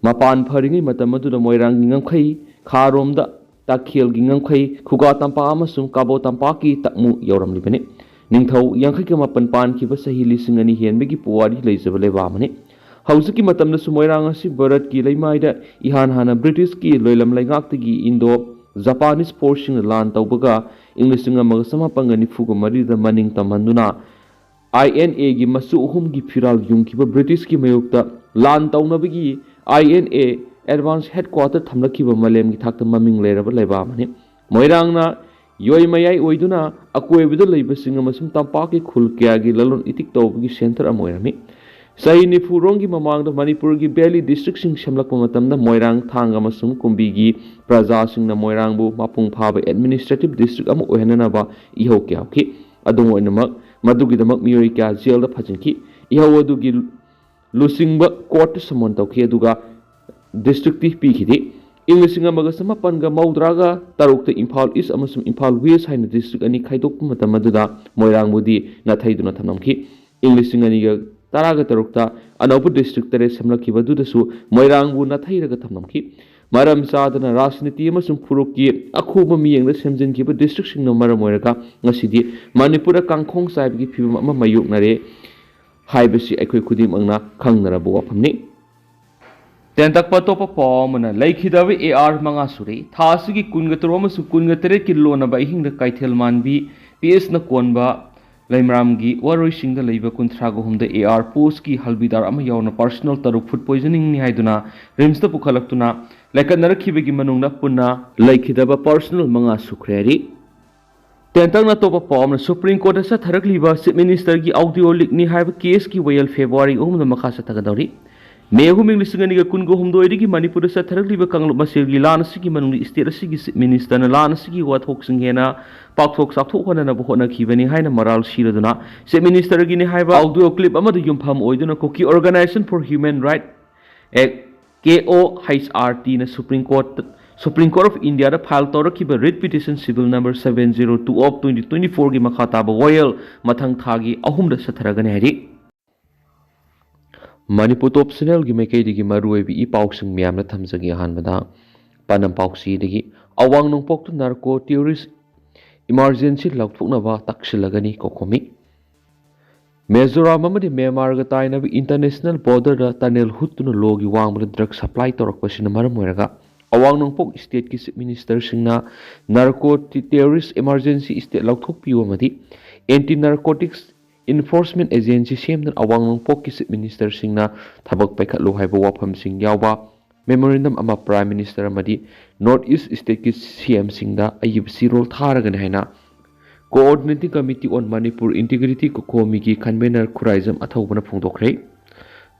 ꯃꯄꯥꯟ ꯐꯔꯤꯉꯩ ꯃꯇꯝ ꯑꯗꯨꯗ ꯃꯣꯏꯔꯥꯡꯒꯤ ꯉꯝꯈꯩ, ꯈꯥꯔꯣꯝꯗ ꯇꯥꯈꯦꯜꯒꯤ ꯉꯝꯈꯩ, ꯈꯨꯒꯥ ꯇꯝꯄꯥꯛ ꯑꯃꯁꯨꯡ ꯀꯥꯕꯣ ꯇꯝꯄꯥꯛꯀꯤ ꯇꯛꯃꯨ ꯌꯧꯔꯝꯂꯤꯕꯅꯤ꯫ ꯅꯤꯡꯊꯧ ꯌꯥꯡꯈꯩꯒ ꯃꯥꯄꯟ ꯄꯥꯟꯈꯤꯕ ꯆꯍꯤ ꯂꯤꯁꯤꯡ ꯑꯅꯤ ꯍꯦꯟꯕꯒꯤ ꯄꯨꯋꯥꯔꯤ ꯂꯩꯖꯕ ꯂꯩꯕꯥꯛ ꯑꯃꯅꯤ꯫ ꯍꯧꯖꯤꯛꯀꯤ ꯃꯇꯝꯗꯁꯨ ꯃꯣꯏꯔꯥꯡ ꯑꯁꯤ ꯚꯥꯔꯠꯀꯤ ꯂꯩꯃꯥꯏꯗ ꯏꯍꯥꯟ ꯍꯥꯟꯅ ꯕ꯭ꯔꯤꯇꯤꯁꯀꯤ ꯂꯣꯏꯂꯝ ꯂꯩꯉꯥꯛꯇꯒꯤ ꯏꯟꯗꯣ ꯖꯄꯥꯅꯤꯁ ꯐꯣꯔꯁꯁꯤꯡꯅ ꯂꯥꯟ ꯇꯧꯕꯒ ꯏꯪ ꯂꯤꯁꯤꯡ ꯑꯃꯒ ꯆꯃꯥꯄꯟꯒ ꯅꯤꯐꯨꯒ ꯃꯔꯤꯗ ꯃꯅꯤꯡ ꯇꯝꯍꯟꯗꯨꯅ ꯑꯥꯏ ꯑꯦꯟ ꯑꯦꯒꯤ ꯃꯆꯨ ꯑꯍꯨꯝꯒꯤ ꯐꯤꯔꯥꯜ ꯌꯨꯡꯈꯤꯕ ꯕ꯭ꯔꯤꯇꯤꯁꯀꯤ ꯃꯥꯌꯣꯛꯇ ꯂꯥꯟ ꯇꯧꯅꯕꯒꯤ ꯑꯥꯏ ꯑꯦꯟ ꯑꯦ ꯑꯦꯗꯚꯥꯟꯁ ꯍꯦꯗꯀ꯭ꯋꯥꯇꯔ ꯊꯝꯂꯛꯈꯤꯕ ꯃꯥꯂꯦꯝꯒꯤ ꯊꯥꯛꯇ ꯃꯃꯤꯡ ꯂꯩꯔꯕ ꯂꯩꯕꯥꯛ ꯑꯃꯅꯤ꯫ ꯃꯣꯏꯔꯥꯡꯅ ꯌꯣꯏ ꯃꯌꯥꯏ ꯑꯣꯏꯗꯨꯅ ꯑꯀꯣꯏꯕꯗ ꯂꯩꯕꯁꯤꯡ ꯑꯃꯁꯨꯡ ꯇꯝꯄꯥꯛꯀꯤ ꯈꯨꯜ ꯀꯌꯥꯒꯤ ꯂꯂꯣꯟ ꯏꯇꯤꯛ ꯇꯧꯕꯒꯤ ꯁꯦꯟꯇꯔ ꯑꯃ ꯑꯣꯏꯔꯝꯃꯤ꯫ ꯆꯍꯤ ꯅꯤꯐꯨꯔꯣꯝꯒꯤ ꯃꯃꯥꯡꯗ ꯃꯅꯤꯄꯨꯔꯒꯤ ꯚꯦꯂꯤ ꯗꯤꯁꯇ꯭ꯔꯤꯛꯁꯤꯡ ꯁꯦꯝꯂꯛꯄ ꯃꯇꯝꯗ ꯃꯣꯏꯔꯥꯡ, ꯊꯥꯡꯒ ꯑꯃꯁꯨꯡ ꯀꯨꯝꯕꯤꯒꯤ ꯄ꯭ꯔꯖꯥꯁꯤꯡꯅ ꯃꯣꯏꯔꯥꯡꯕꯨ ꯃꯄꯨꯡ ꯐꯥꯕ ꯑꯦꯗꯃꯤꯅꯤꯁꯇ꯭ꯔꯦꯇꯤꯚ ꯗꯤꯁꯇ꯭ꯔꯤꯛ ꯑꯃ ꯑꯣꯏꯍꯟꯅꯅꯕ ꯏꯍꯧ ꯀꯌꯥ ꯍꯧꯈꯤ꯫ ꯑꯗꯨꯝ ꯑꯣꯏꯅꯃꯛ, ꯃꯗꯨꯒꯤꯗꯃꯛ ꯃꯤꯑꯣꯏ ꯀꯌꯥ ꯖꯦꯜꯗ ꯐꯥꯖꯤꯟꯈꯤ꯫ ꯏꯍꯧ ꯑꯗꯨꯒꯤ ꯂꯨꯆꯤꯡꯕ ꯀꯣꯔꯠꯇ ꯁꯃꯟ ꯇꯧꯈꯤ, ꯑꯗꯨꯒ ꯗꯤꯁꯇ꯭ꯔꯤꯛꯇꯤ ꯄꯤꯈꯤꯗꯦ꯫ ꯏꯪ ꯂꯤꯁꯤꯡ ꯑꯃꯒ ꯆꯃꯥꯄꯟꯒ ꯃꯧꯗ꯭ꯔꯥꯒ ꯇꯔꯨꯛꯇ ꯏꯝꯐꯥꯜ ꯏꯁ ꯑꯃꯁꯨꯡ ꯏꯝꯐꯥꯜ ꯋꯦꯁ ꯍꯥꯏꯅ ꯗꯤꯁꯇ꯭ꯔꯤꯛ ꯑꯅꯤ ꯈꯥꯏꯗꯣꯛꯄ ꯃꯇꯝ ꯑꯗꯨꯗ ꯃꯣꯏꯔꯥꯡꯕꯨꯗꯤ ꯅꯥꯊꯩꯗꯨꯅ ꯊꯝꯂꯝꯈꯤ꯫ ꯏꯪ ꯂꯤꯁꯤꯡ ꯑꯅꯤꯒ ꯇꯔꯥꯒ ꯇꯔꯨꯛꯇ ꯑꯅꯧꯕ ꯗꯤꯁꯇ꯭ꯔꯤꯛ ꯇꯔꯦꯠ ꯁꯦꯝꯂꯛꯈꯤꯕ ꯑꯗꯨꯗꯁꯨ ꯃꯣꯏꯔꯥꯡꯕꯨ ꯅꯥꯊꯩꯔꯒ ꯊꯝꯂꯝꯈꯤ꯫ ꯃꯔꯝ ꯆꯥꯗꯅ ꯔꯥꯖꯅꯤꯇꯤ ꯑꯃꯁꯨꯡ ꯐꯨꯔꯨꯞꯀꯤ ꯑꯈꯨꯕ ꯃꯤꯠꯌꯦꯡꯗ ꯁꯦꯝꯖꯤꯟꯈꯤꯕ ꯗꯤꯁꯇ꯭ꯔꯤꯛꯁꯤꯡꯅ ꯃꯔꯝ ꯑꯣꯏꯔꯒ ꯉꯁꯤꯗꯤ ꯃꯅꯤꯄꯨꯔꯗ ꯀꯥꯡꯈꯣꯡ ꯆꯥꯏꯕꯒꯤ ꯐꯤꯕꯝ ꯑꯃ ꯃꯥꯌꯣꯛꯅꯔꯦ ꯍꯥꯏꯕꯁꯤ ꯑꯩꯈꯣꯏ ꯈꯨꯗꯤꯡꯃꯛꯅ ꯈꯪꯅꯔꯕ ꯋꯥꯐꯝꯅꯤ꯫ ꯇꯦꯟꯇꯛꯄ ꯑꯇꯣꯞꯄ ꯄꯥꯎ ꯑꯃꯅ, ꯂꯩꯈꯤꯗꯕ ꯑꯦ ꯑꯥꯔ ꯃꯉꯥ ꯁꯨꯔꯦ꯫ ꯊꯥ ꯑꯁꯤꯒꯤ ꯀꯨꯟꯒ ꯇꯔꯨꯛ ꯑꯃꯁꯨꯡ ꯀꯨꯟꯒ ꯇꯔꯦꯠꯀꯤ ꯂꯣꯟꯅꯕ ꯑꯍꯤꯡꯗ ꯀꯩꯊꯦꯜ ꯃꯥꯟꯕꯤ ꯄꯤ ꯑꯦꯁꯅ ꯀꯣꯟꯕ ꯂꯩꯃꯔꯥꯝꯒꯤ ꯋꯥꯔꯣꯏꯁꯤꯡꯗ ꯂꯩꯕ ꯀꯨꯟꯊ꯭ꯔꯥꯒ ꯍꯨꯝꯗꯣꯏ ꯑꯦ ꯑꯥꯔ ꯄꯣꯁꯀꯤ ꯍꯜꯕꯤꯗꯥꯔ ꯑꯃ ꯌꯥꯎꯅ ꯄꯥꯔꯁꯅꯦꯜ ꯇꯔꯨꯛ ꯐꯨꯗ ꯄꯣꯏꯖꯅꯤꯡꯅꯤ ꯍꯥꯏꯗꯨꯅ ꯔꯤꯝꯁꯇ ꯄꯨꯈꯠꯂꯛꯇꯨꯅ ꯂꯩꯈꯠꯅꯔꯛꯈꯤꯕꯒꯤ ꯃꯅꯨꯡꯗ ꯄꯨꯟꯅ ꯂꯩꯈꯤꯗꯕ ꯄꯥꯔꯁꯅꯦꯜ ꯃꯉꯥ ꯁꯨꯈ꯭ꯔꯦ ꯍꯥꯏꯔꯤ꯫ ꯇꯦꯟꯇꯛꯅ ꯑꯇꯣꯞꯄ ꯄꯥꯎ ꯑꯃꯅ, ꯁꯨꯄ꯭ꯔꯤꯝ ꯀꯣꯔꯠꯇ ꯆꯠꯊꯔꯛꯂꯤꯕ ꯆꯤꯐ ꯃꯤꯅꯤꯁꯇꯔꯒꯤ ꯑꯣꯗꯤꯑꯣ ꯂꯤꯛꯅꯤ ꯍꯥꯏꯕ ꯀꯦꯁꯀꯤ ꯋꯥꯌꯦꯜ ꯐꯦꯕ꯭ꯔꯨꯋꯥꯔꯤ ꯑꯍꯨꯝꯗ ꯃꯈꯥ ꯆꯠꯊꯒꯗꯧꯔꯤ꯫ ꯃꯦ ꯑꯍꯨꯝ, ꯏꯪ ꯂꯤꯁꯤꯡ ꯑꯅꯤꯒ ꯀꯨꯟꯒ ꯍꯨꯝꯗꯣꯏꯗꯒꯤ ꯃꯅꯤꯄꯨꯔꯗ ꯆꯠꯊꯔꯛꯂꯤꯕ ꯀꯥꯡꯂꯨꯞ ꯃꯁꯦꯜꯒꯤ ꯂꯥꯟ ꯑꯁꯤꯒꯤ ꯃꯅꯨꯡꯗ ꯁ꯭ꯇꯦꯠ ꯑꯁꯤꯒꯤ ꯆꯤꯐ ꯃꯤꯅꯤꯁꯇꯔꯅ ꯂꯥꯟ ꯑꯁꯤꯒꯤ ꯋꯥꯊꯣꯛꯁꯤꯡ ꯍꯦꯟꯅ ꯄꯥꯛꯊꯣꯛ ꯆꯥꯎꯊꯣꯛꯍꯟꯅꯅꯕ ꯍꯣꯠꯅꯈꯤꯕꯅꯤ ꯍꯥꯏꯅ ꯃꯔꯥꯜ ꯁꯤꯔꯗꯨꯅ ꯆꯤꯐ ꯃꯤꯅꯤꯁꯇꯔꯒꯤꯅꯤ ꯍꯥꯏꯕ ꯑꯣꯗꯤꯑꯣ ꯀ꯭ꯂꯤꯞ ꯑꯃꯗ ꯌꯨꯝꯐꯝ ꯑꯣꯏꯗꯨꯅ Kuki organisation for human right ꯑꯦꯛ, ꯀꯦ ꯑꯣ ꯑꯩꯆ ꯑꯥꯔ ꯇꯤꯅ supreme court, supreme court of ꯏꯟꯗꯤꯌꯥꯗ ꯐꯥꯏꯜ ꯇꯧꯔꯛꯈꯤꯕ writ petition civil number seven zero two of twenty twenty fourꯒꯤ ꯃꯈꯥ ꯇꯥꯕ ꯋꯥꯌꯦꯜ ꯃꯊꯪ ꯊꯥꯒꯤ ꯑꯍꯨꯝꯗ ꯆꯠꯊꯔꯒꯅꯤ ꯍꯥꯏꯔꯤ꯫ ꯃꯅꯤꯄꯨꯔ ꯇꯣꯞ ꯆꯦꯅꯦꯜꯒꯤ ꯃꯥꯏꯀꯩꯗꯒꯤ ꯃꯔꯨꯑꯣꯏꯕ ꯏ ꯄꯥꯎꯁꯤꯡ ꯃꯌꯥꯝꯗ ꯊꯝꯖꯒꯦ꯫ ꯑꯍꯥꯟꯕꯗ ꯄꯥꯟꯗꯝ ꯄꯥꯎꯆꯦꯗꯒꯤ, ꯑꯋꯥꯡ ꯅꯣꯡꯄꯣꯛꯇ ꯅꯥꯔꯀꯣ ꯇꯦꯔꯣꯔꯤꯁ ꯏꯃꯥꯔꯖꯦꯟꯁꯤ ꯂꯥꯎꯊꯣꯛꯅꯕ ꯇꯛꯁꯤꯜꯂꯒꯅꯤ ꯀꯣꯀꯣꯃꯤ꯫ ꯃꯤꯖꯣꯔꯥꯝ ꯑꯃꯗꯤ ꯃ꯭ꯌꯥꯟꯃꯥꯔꯒ ꯇꯥꯏꯅꯕ ꯏꯟꯇꯔꯅꯦꯁꯅꯦꯜ ꯕꯣꯔꯗꯔꯗ ꯇꯅꯦꯜ ꯍꯨꯠꯇꯨꯅ ꯂꯣꯒꯤ ꯋꯥꯡꯃꯗ ꯗ꯭ꯔꯒ ꯁꯄ꯭ꯂꯥꯏ ꯇꯧꯔꯛꯄꯁꯤꯅ ꯃꯔꯝ ꯑꯣꯏꯔꯒ ꯑꯋꯥꯡ ꯅꯣꯡꯄꯣꯛ ꯁ꯭ꯇꯦꯠꯀꯤ chief ꯃꯤꯅꯤꯁꯇꯔꯁꯤꯡꯅ narco terrorist emergency state ꯂꯥꯎꯊꯣꯛꯄꯤꯌꯨ ꯑꯃꯗꯤ ꯑꯦꯟꯇꯤ ꯅꯥꯔꯀꯣꯇꯤꯛꯁ ꯏꯟꯐꯣꯔꯁꯃꯦꯟ ꯑꯦꯖꯦꯟꯁꯤ ꯁꯦꯝꯗꯨꯅ ꯑꯋꯥꯡ ꯅꯣꯡꯄꯣꯛꯀꯤ ꯆꯤꯐ ꯃꯤꯅꯤꯁꯇꯔꯁꯤꯡꯅ ꯊꯕꯛ ꯄꯥꯏꯈꯠꯂꯨ ꯍꯥꯏꯕ ꯋꯥꯐꯝꯁꯤꯡ ꯌꯥꯎꯕ ꯃꯦꯃꯣꯔꯦꯟꯗꯝ ꯑꯃ ꯄ꯭ꯔꯥꯏꯝ ꯃꯤꯅꯤꯁꯇꯔ ꯑꯃꯗꯤ ꯅꯣꯔꯠ ꯏꯁ ꯁ꯭ꯇꯦꯠꯀꯤ ꯁꯤ ꯑꯦꯝꯁꯤꯡꯗ ꯑꯏꯕ ꯆꯦꯔꯣꯜ ꯊꯥꯔꯒꯅꯤ ꯍꯥꯏꯅ Coordinating Committee on Manipur Integrity ꯀꯣꯀꯣꯃꯤꯒꯤ ꯀꯟꯚꯦꯅꯔ ꯈꯨꯔꯥꯏꯖꯝ ꯑꯊꯧꯕꯅ ꯐꯣꯡꯗꯣꯛꯈ꯭ꯔꯦ꯫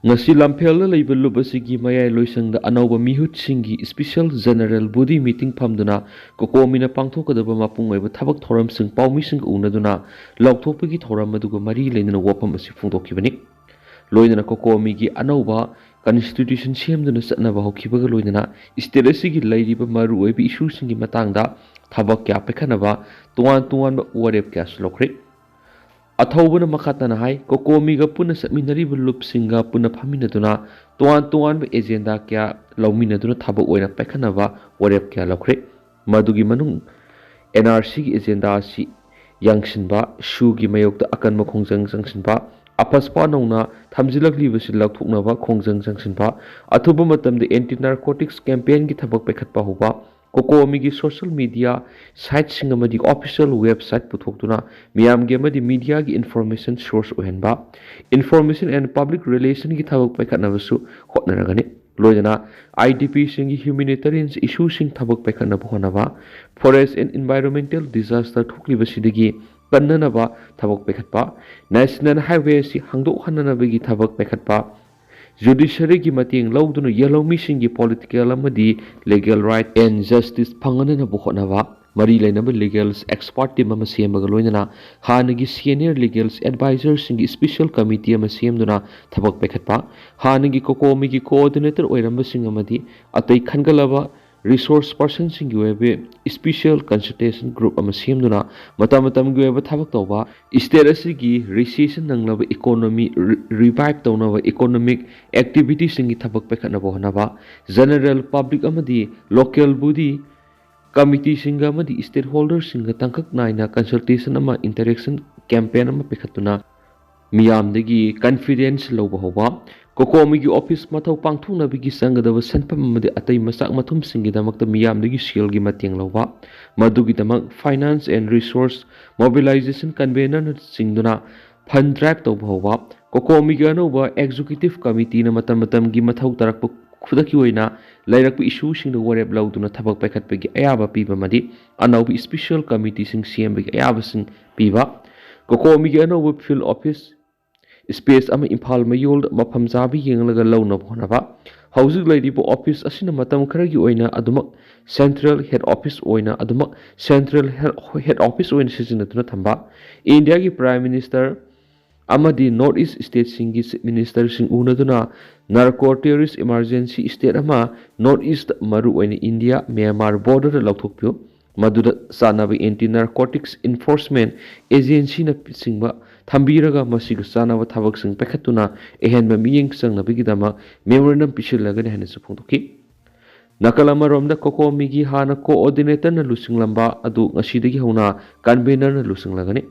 ꯉꯁꯤ ꯂꯝꯐꯦꯜꯗ ꯂꯩꯕ ꯂꯨꯞ ꯑꯁꯤꯒꯤ ꯃꯌꯥꯏ ꯂꯣꯏꯁꯪꯗ ꯑꯅꯧꯕ ꯃꯤꯍꯨꯠꯁꯤꯡꯒꯤ ꯏꯁꯄꯤꯁꯦꯜ ꯖꯦꯅꯔꯦꯜ ꯕꯣꯗꯤ ꯃꯤꯇꯤꯡ ꯐꯝꯗꯨꯅ ꯀꯣꯀꯣꯃꯤꯅ ꯄꯥꯡꯊꯣꯛꯀꯗꯕ ꯃꯄꯨꯡ ꯑꯣꯏꯕ ꯊꯕꯛ ꯊꯧꯔꯝꯁꯤꯡ ꯄꯥꯎꯃꯤꯁꯤꯡꯒ ꯎꯅꯗꯨꯅ ꯂꯥꯎꯊꯣꯛꯄꯒꯤ ꯊꯧꯔꯝ ꯑꯗꯨꯒ ꯃꯔꯤ ꯂꯩꯅꯅ ꯋꯥꯐꯝ ꯑꯁꯤ ꯐꯣꯡꯗꯣꯛꯈꯤꯕꯅꯤ꯫ ꯂꯣꯏꯅꯅ ꯀꯣꯀꯣꯃꯤꯒꯤ ꯑꯅꯧꯕ ꯀꯟꯁꯇꯤꯇ꯭ꯌꯨꯁꯟ ꯁꯦꯝꯗꯨꯅ ꯆꯠꯅꯕ ꯍꯧꯈꯤꯕꯒ ꯂꯣꯏꯅꯅ ꯁ꯭ꯇꯦꯠ ꯑꯁꯤꯒꯤ ꯂꯩꯔꯤꯕ ꯃꯔꯨꯑꯣꯏꯕ ꯏꯁꯨꯁꯤꯡꯒꯤ ꯃꯇꯥꯡꯗ ꯊꯕꯛ ꯀꯌꯥ ꯄꯥꯏꯈꯠꯅꯕ ꯇꯣꯉꯥꯟ ꯇꯣꯉꯥꯟꯕ ꯋꯥꯔꯦꯞ ꯀꯌꯥꯁꯨ ꯂꯧꯈ꯭ꯔꯦ꯫ ꯑꯊꯧꯕꯅ ꯃꯈꯥ ꯇꯥꯅ ꯍꯥꯏ, ꯀꯣꯀꯣꯃꯤꯒ ꯄꯨꯟꯅ ꯆꯠꯃꯤꯟꯅꯔꯤꯕ ꯂꯨꯞꯁꯤꯡꯒ ꯄꯨꯟꯅ ꯐꯝꯃꯤꯟꯅꯗꯨꯅ ꯇꯣꯉꯥꯟ ꯇꯣꯉꯥꯟꯕ ꯑꯦꯖꯦꯟꯗꯥ ꯀꯌꯥ ꯂꯧꯃꯤꯟꯅꯗꯨꯅ ꯊꯕꯛ ꯑꯣꯏꯅ ꯄꯥꯏꯈꯠꯅꯕ ꯋꯥꯔꯦꯞ ꯀꯌꯥ ꯂꯧꯈ꯭ꯔꯦ꯫ ꯃꯗꯨꯒꯤ ꯃꯅꯨꯡ ꯑꯦꯟ ꯑꯥꯔ ꯁꯤꯒꯤ ꯑꯦꯖꯦꯟꯗꯥ ꯑꯁꯤ ꯌꯥꯡꯁꯤꯟꯕ, ꯁꯨꯒꯤ ꯃꯥꯌꯣꯛꯇ ꯑꯀꯟꯕ ꯈꯣꯡꯖꯪ ꯆꯪꯁꯤꯟꯕ, ꯑꯐꯁꯄꯥ ꯅꯧꯅ ꯊꯝꯖꯤꯜꯂꯛꯂꯤꯕꯁꯤ ꯂꯧꯊꯣꯛꯅꯕ ꯈꯣꯡꯖꯪ ꯆꯪꯁꯤꯟꯕ, ꯑꯊꯨꯕ ꯃꯇꯝꯗ ꯑꯦꯟꯇꯤ ꯅꯥꯔꯀꯣꯇꯤꯛꯁ ꯀꯦꯝꯄꯦꯟꯒꯤ ꯊꯕꯛ ꯄꯥꯏꯈꯠꯄ ꯍꯧꯕ, ꯀꯣꯀꯣꯃꯤꯒꯤ ꯁꯣꯁꯤꯌꯦꯜ ꯃꯤꯗꯤꯌꯥ ꯁꯥꯏꯠꯁꯤꯡ ꯑꯃꯗꯤ ꯑꯣꯐꯤꯁꯤꯌꯦꯜ ꯋꯦꯕꯁꯥꯏꯠ ꯄꯨꯊꯣꯛꯇꯨꯅ ꯃꯤꯌꯥꯝꯒꯤ ꯑꯃꯗꯤ ꯃꯤꯗꯤꯌꯥꯒꯤ ꯏꯟꯐꯣꯔꯃꯦꯁꯟ ꯁꯣꯔꯁ ꯑꯣꯏꯍꯟꯕ, ꯏꯟꯐꯣꯔꯃꯦꯁꯟ ꯑꯦꯟ ꯄꯕ꯭ꯂꯤꯛ ꯔꯤꯂꯦꯁꯟꯒꯤ ꯊꯕꯛ ꯄꯥꯏꯈꯠꯅꯕꯁꯨ ꯍꯣꯠꯅꯔꯒꯅꯤ꯫ ꯂꯣꯏꯅꯅ ꯑꯥꯏ ꯗꯤ ꯄꯤꯁꯤꯡꯒꯤ ꯍ꯭ꯌꯨꯃꯦꯅꯤꯇꯦꯔꯤꯌꯟ ꯏꯁꯨꯁꯤꯡ ꯊꯕꯛ ꯄꯥꯏꯈꯠꯅꯕ ꯍꯣꯠꯅꯕ, ꯐꯣꯔꯦꯁ ꯑꯦꯟ ꯏꯟꯚꯥꯏꯔꯣꯟꯃꯦꯟꯇꯦꯜ ꯗꯤꯖꯥꯁꯇꯔ ꯊꯣꯛꯂꯤꯕꯁꯤꯗꯒꯤ ꯀꯟꯅꯅꯕ ꯊꯕꯛ ꯄꯥꯏꯈꯠꯄ, ꯅꯦꯁꯅꯦꯜ ꯍꯥꯏꯋꯦ ꯑꯁꯤ ꯍꯥꯡꯗꯣꯛꯍꯟꯅꯅꯕꯒꯤ ꯊꯕꯛ ꯄꯥꯏꯈꯠꯄ, ꯖꯨꯗꯤꯁꯔꯤꯒꯤ ꯃꯇꯦꯡ ꯂꯧꯗꯨꯅ ꯌꯦꯜꯍꯧꯃꯤꯁꯤꯡꯒꯤ ꯄꯣꯂꯤꯇꯤꯀꯦꯜ ꯑꯃꯗꯤ ꯂꯤꯒꯦꯜ ꯔꯥꯏꯠ ꯑꯦꯟ ꯖꯁꯇꯤꯁ ꯐꯪꯍꯟꯅꯅꯕ ꯍꯣꯠꯅꯕ, ꯃꯔꯤ ꯂꯩꯅꯕ ꯂꯤꯒꯦꯜ ꯑꯦꯛꯁꯄꯔꯠ ꯇꯤꯝ ꯑꯃ ꯁꯦꯝꯕꯒ ꯂꯣꯏꯅꯅ ꯍꯥꯟꯅꯒꯤ ꯁꯦꯅꯤꯌꯔ ꯂꯤꯒꯦꯜ ꯑꯦꯗꯚꯥꯏꯖꯔꯁꯤꯡꯒꯤ ꯏꯁꯄꯤꯁꯦꯜ ꯀꯃꯤꯇꯤ ꯑꯃ ꯁꯦꯝꯗꯨꯅ ꯊꯕꯛ ꯄꯥꯏꯈꯠꯄ, ꯍꯥꯟꯅꯒꯤ ꯀꯣꯀꯣꯃꯤꯒꯤ ꯀꯣꯑꯣꯔꯗꯤꯅꯦꯇꯔ ꯑꯣꯏꯔꯝꯕꯁꯤꯡ ꯑꯃꯗꯤ ꯑꯇꯩ ꯈꯟꯒꯠꯂꯕ ꯔꯤꯁꯣꯔꯁ ꯄꯔꯁꯟꯁꯤꯡꯒꯤ ꯑꯣꯏꯕ ꯏꯁꯄꯤꯁꯦꯜ ꯀꯟꯁꯜꯇꯦꯁꯟ ꯒ꯭ꯔꯨꯞ ꯑꯃ ꯁꯦꯝꯗꯨꯅ ꯃꯇꯝ ꯃꯇꯝꯒꯤ ꯑꯣꯏꯕ ꯊꯕꯛ ꯇꯧꯕ, ꯁ꯭ꯇꯦꯠ ꯑꯁꯤꯒꯤ ꯔꯤꯁꯦꯁꯟ ꯅꯪꯂꯕ ꯏꯀꯣꯅꯣꯃꯤ ꯔꯤꯚꯥꯏꯚ ꯇꯧꯅꯕ ꯏꯀꯣꯅꯣꯃꯤꯛ ꯑꯦꯛꯇꯤꯚꯤꯇꯤꯁꯤꯡꯒꯤ ꯊꯕꯛ ꯄꯥꯏꯈꯠꯅꯕ ꯍꯣꯠꯅꯕ, ꯖꯦꯅꯔꯦꯜ ꯄꯕ꯭ꯂꯤꯛ ꯑꯃꯗꯤ ꯂꯣꯀꯦꯜ ꯕꯣꯗꯤ committeeꯁꯤꯡꯒ ꯑꯃꯗꯤ stakeholderꯁꯤꯡꯒ ꯇꯥꯡꯀꯛ ꯅꯥꯏꯅ consultation ꯑꯃ, interaction campaign ꯑꯃ ꯄꯥꯏꯈꯠꯇꯨꯅ ꯃꯤꯌꯥꯝꯗꯒꯤ confidence ꯂꯧꯕ ꯍꯧꯕ꯫ ꯀꯣꯀꯣꯃꯤꯒꯤ office ꯃꯊꯧ ꯄꯥꯡꯊꯣꯛꯅꯕꯒꯤ ꯆꯪꯒꯗꯕ ꯁꯦꯟꯐꯝ ꯑꯃꯗꯤ ꯑꯇꯩ ꯃꯆꯥꯛ ꯃꯊꯨꯝꯁꯤꯡꯒꯤꯗꯃꯛꯇ ꯃꯤꯌꯥꯝꯗꯒꯤ ꯁꯦꯜꯒꯤ ꯃꯇꯦꯡ ꯂꯧꯕ꯫ ꯃꯗꯨꯒꯤꯗꯃꯛ finance and resource mobilization convenerꯅ ꯆꯤꯡꯗꯨꯅ fund drive ꯇꯧꯕ ꯍꯧꯕ꯫ ꯀꯣꯀꯣꯃꯤꯒꯤ ꯑꯅꯧꯕ executive committeeꯅ ꯃꯇꯝ ꯃꯇꯝꯒꯤ ꯃꯊꯧ ꯇꯥꯔꯛꯄ ꯈꯨꯗꯛꯀꯤ ꯑꯣꯏꯅ ꯂꯩꯔꯛꯄ issueꯁꯤꯡꯗ ꯋꯥꯔꯦꯞ ꯂꯧꯗꯨꯅ ꯊꯕꯛ ꯄꯥꯏꯈꯠꯄꯒꯤ ꯑꯌꯥꯕ ꯄꯤꯕ ꯑꯃꯗꯤ ꯑꯅꯧꯕ special committeeꯁꯤꯡ ꯁꯦꯝꯕꯒꯤ ꯑꯌꯥꯕꯁꯤꯡ ꯄꯤꯕ꯫ ꯀꯣꯀꯣꯃꯤꯒꯤ ꯑꯅꯧꯕ field office space ꯑꯃ ꯏꯝꯐꯥꯜ ꯃꯌꯣꯜꯗ ꯃꯐꯝ ꯆꯥꯕ ꯌꯦꯡꯂꯒ ꯂꯧꯅꯕ ꯍꯣꯠꯅꯕ꯫ ꯍꯧꯖꯤꯛ ꯂꯩꯔꯤꯕ office ꯑꯁꯤꯅ ꯃꯇꯝ ꯈꯔꯒꯤ ꯑꯣꯏꯅ ꯑꯗꯨꯃꯛ central head office ꯑꯣꯏꯅ ꯑꯗꯨꯃꯛ central head office ꯑꯣꯏꯅ ꯁꯤꯖꯤꯟꯅꯗꯨꯅ ꯊꯝꯕ꯫ ꯏꯟꯗꯤꯌꯥꯒꯤ Prime Minister ꯑꯃꯗꯤ North East stateꯁꯤꯡꯒꯤ Chief Ministerꯁꯤꯡ ꯎꯅꯗꯨꯅ narco terrorist emergency state ꯑꯃ North East, ꯃꯔꯨꯑꯣꯏꯅ ꯏꯟꯗꯤꯌꯥ ꯃ꯭ꯌꯥꯟꯃꯥꯔ borderꯗ ꯂꯧꯊꯣꯛꯄꯤꯌꯨ꯫ ꯃꯗꯨꯗ ꯆꯥꯟꯅꯕ anti narcotics enforcement agencyꯅꯆꯤꯡꯕ ꯊꯝꯕꯤꯔꯒ ꯃꯁꯤꯒ ꯆꯥꯟꯅꯕ ꯊꯕꯛꯁꯤꯡ ꯄꯥꯏꯈꯠꯇꯨꯅ ꯑꯍꯦꯟꯕ ꯃꯤꯠꯌꯦꯡ ꯆꯪꯅꯕꯒꯤꯗꯃꯛ memorandum ꯄꯤꯁꯤꯜꯂꯒꯅꯤ ꯍꯥꯏꯅꯁꯨ ꯐꯣꯡꯗꯣꯛꯈꯤ꯫ ꯅꯥꯀꯜ ꯑꯃꯔꯣꯝꯗ ꯀꯣꯀꯣꯃꯤꯒꯤ ꯍꯥꯟꯅ coordinatorꯅ ꯂꯨꯆꯤꯡꯂꯝꯕ ꯑꯗꯨ ꯉꯁꯤꯗꯒꯤ ꯍꯧꯅ convenerꯅ ꯂꯨꯆꯤꯡꯂꯒꯅꯤ꯫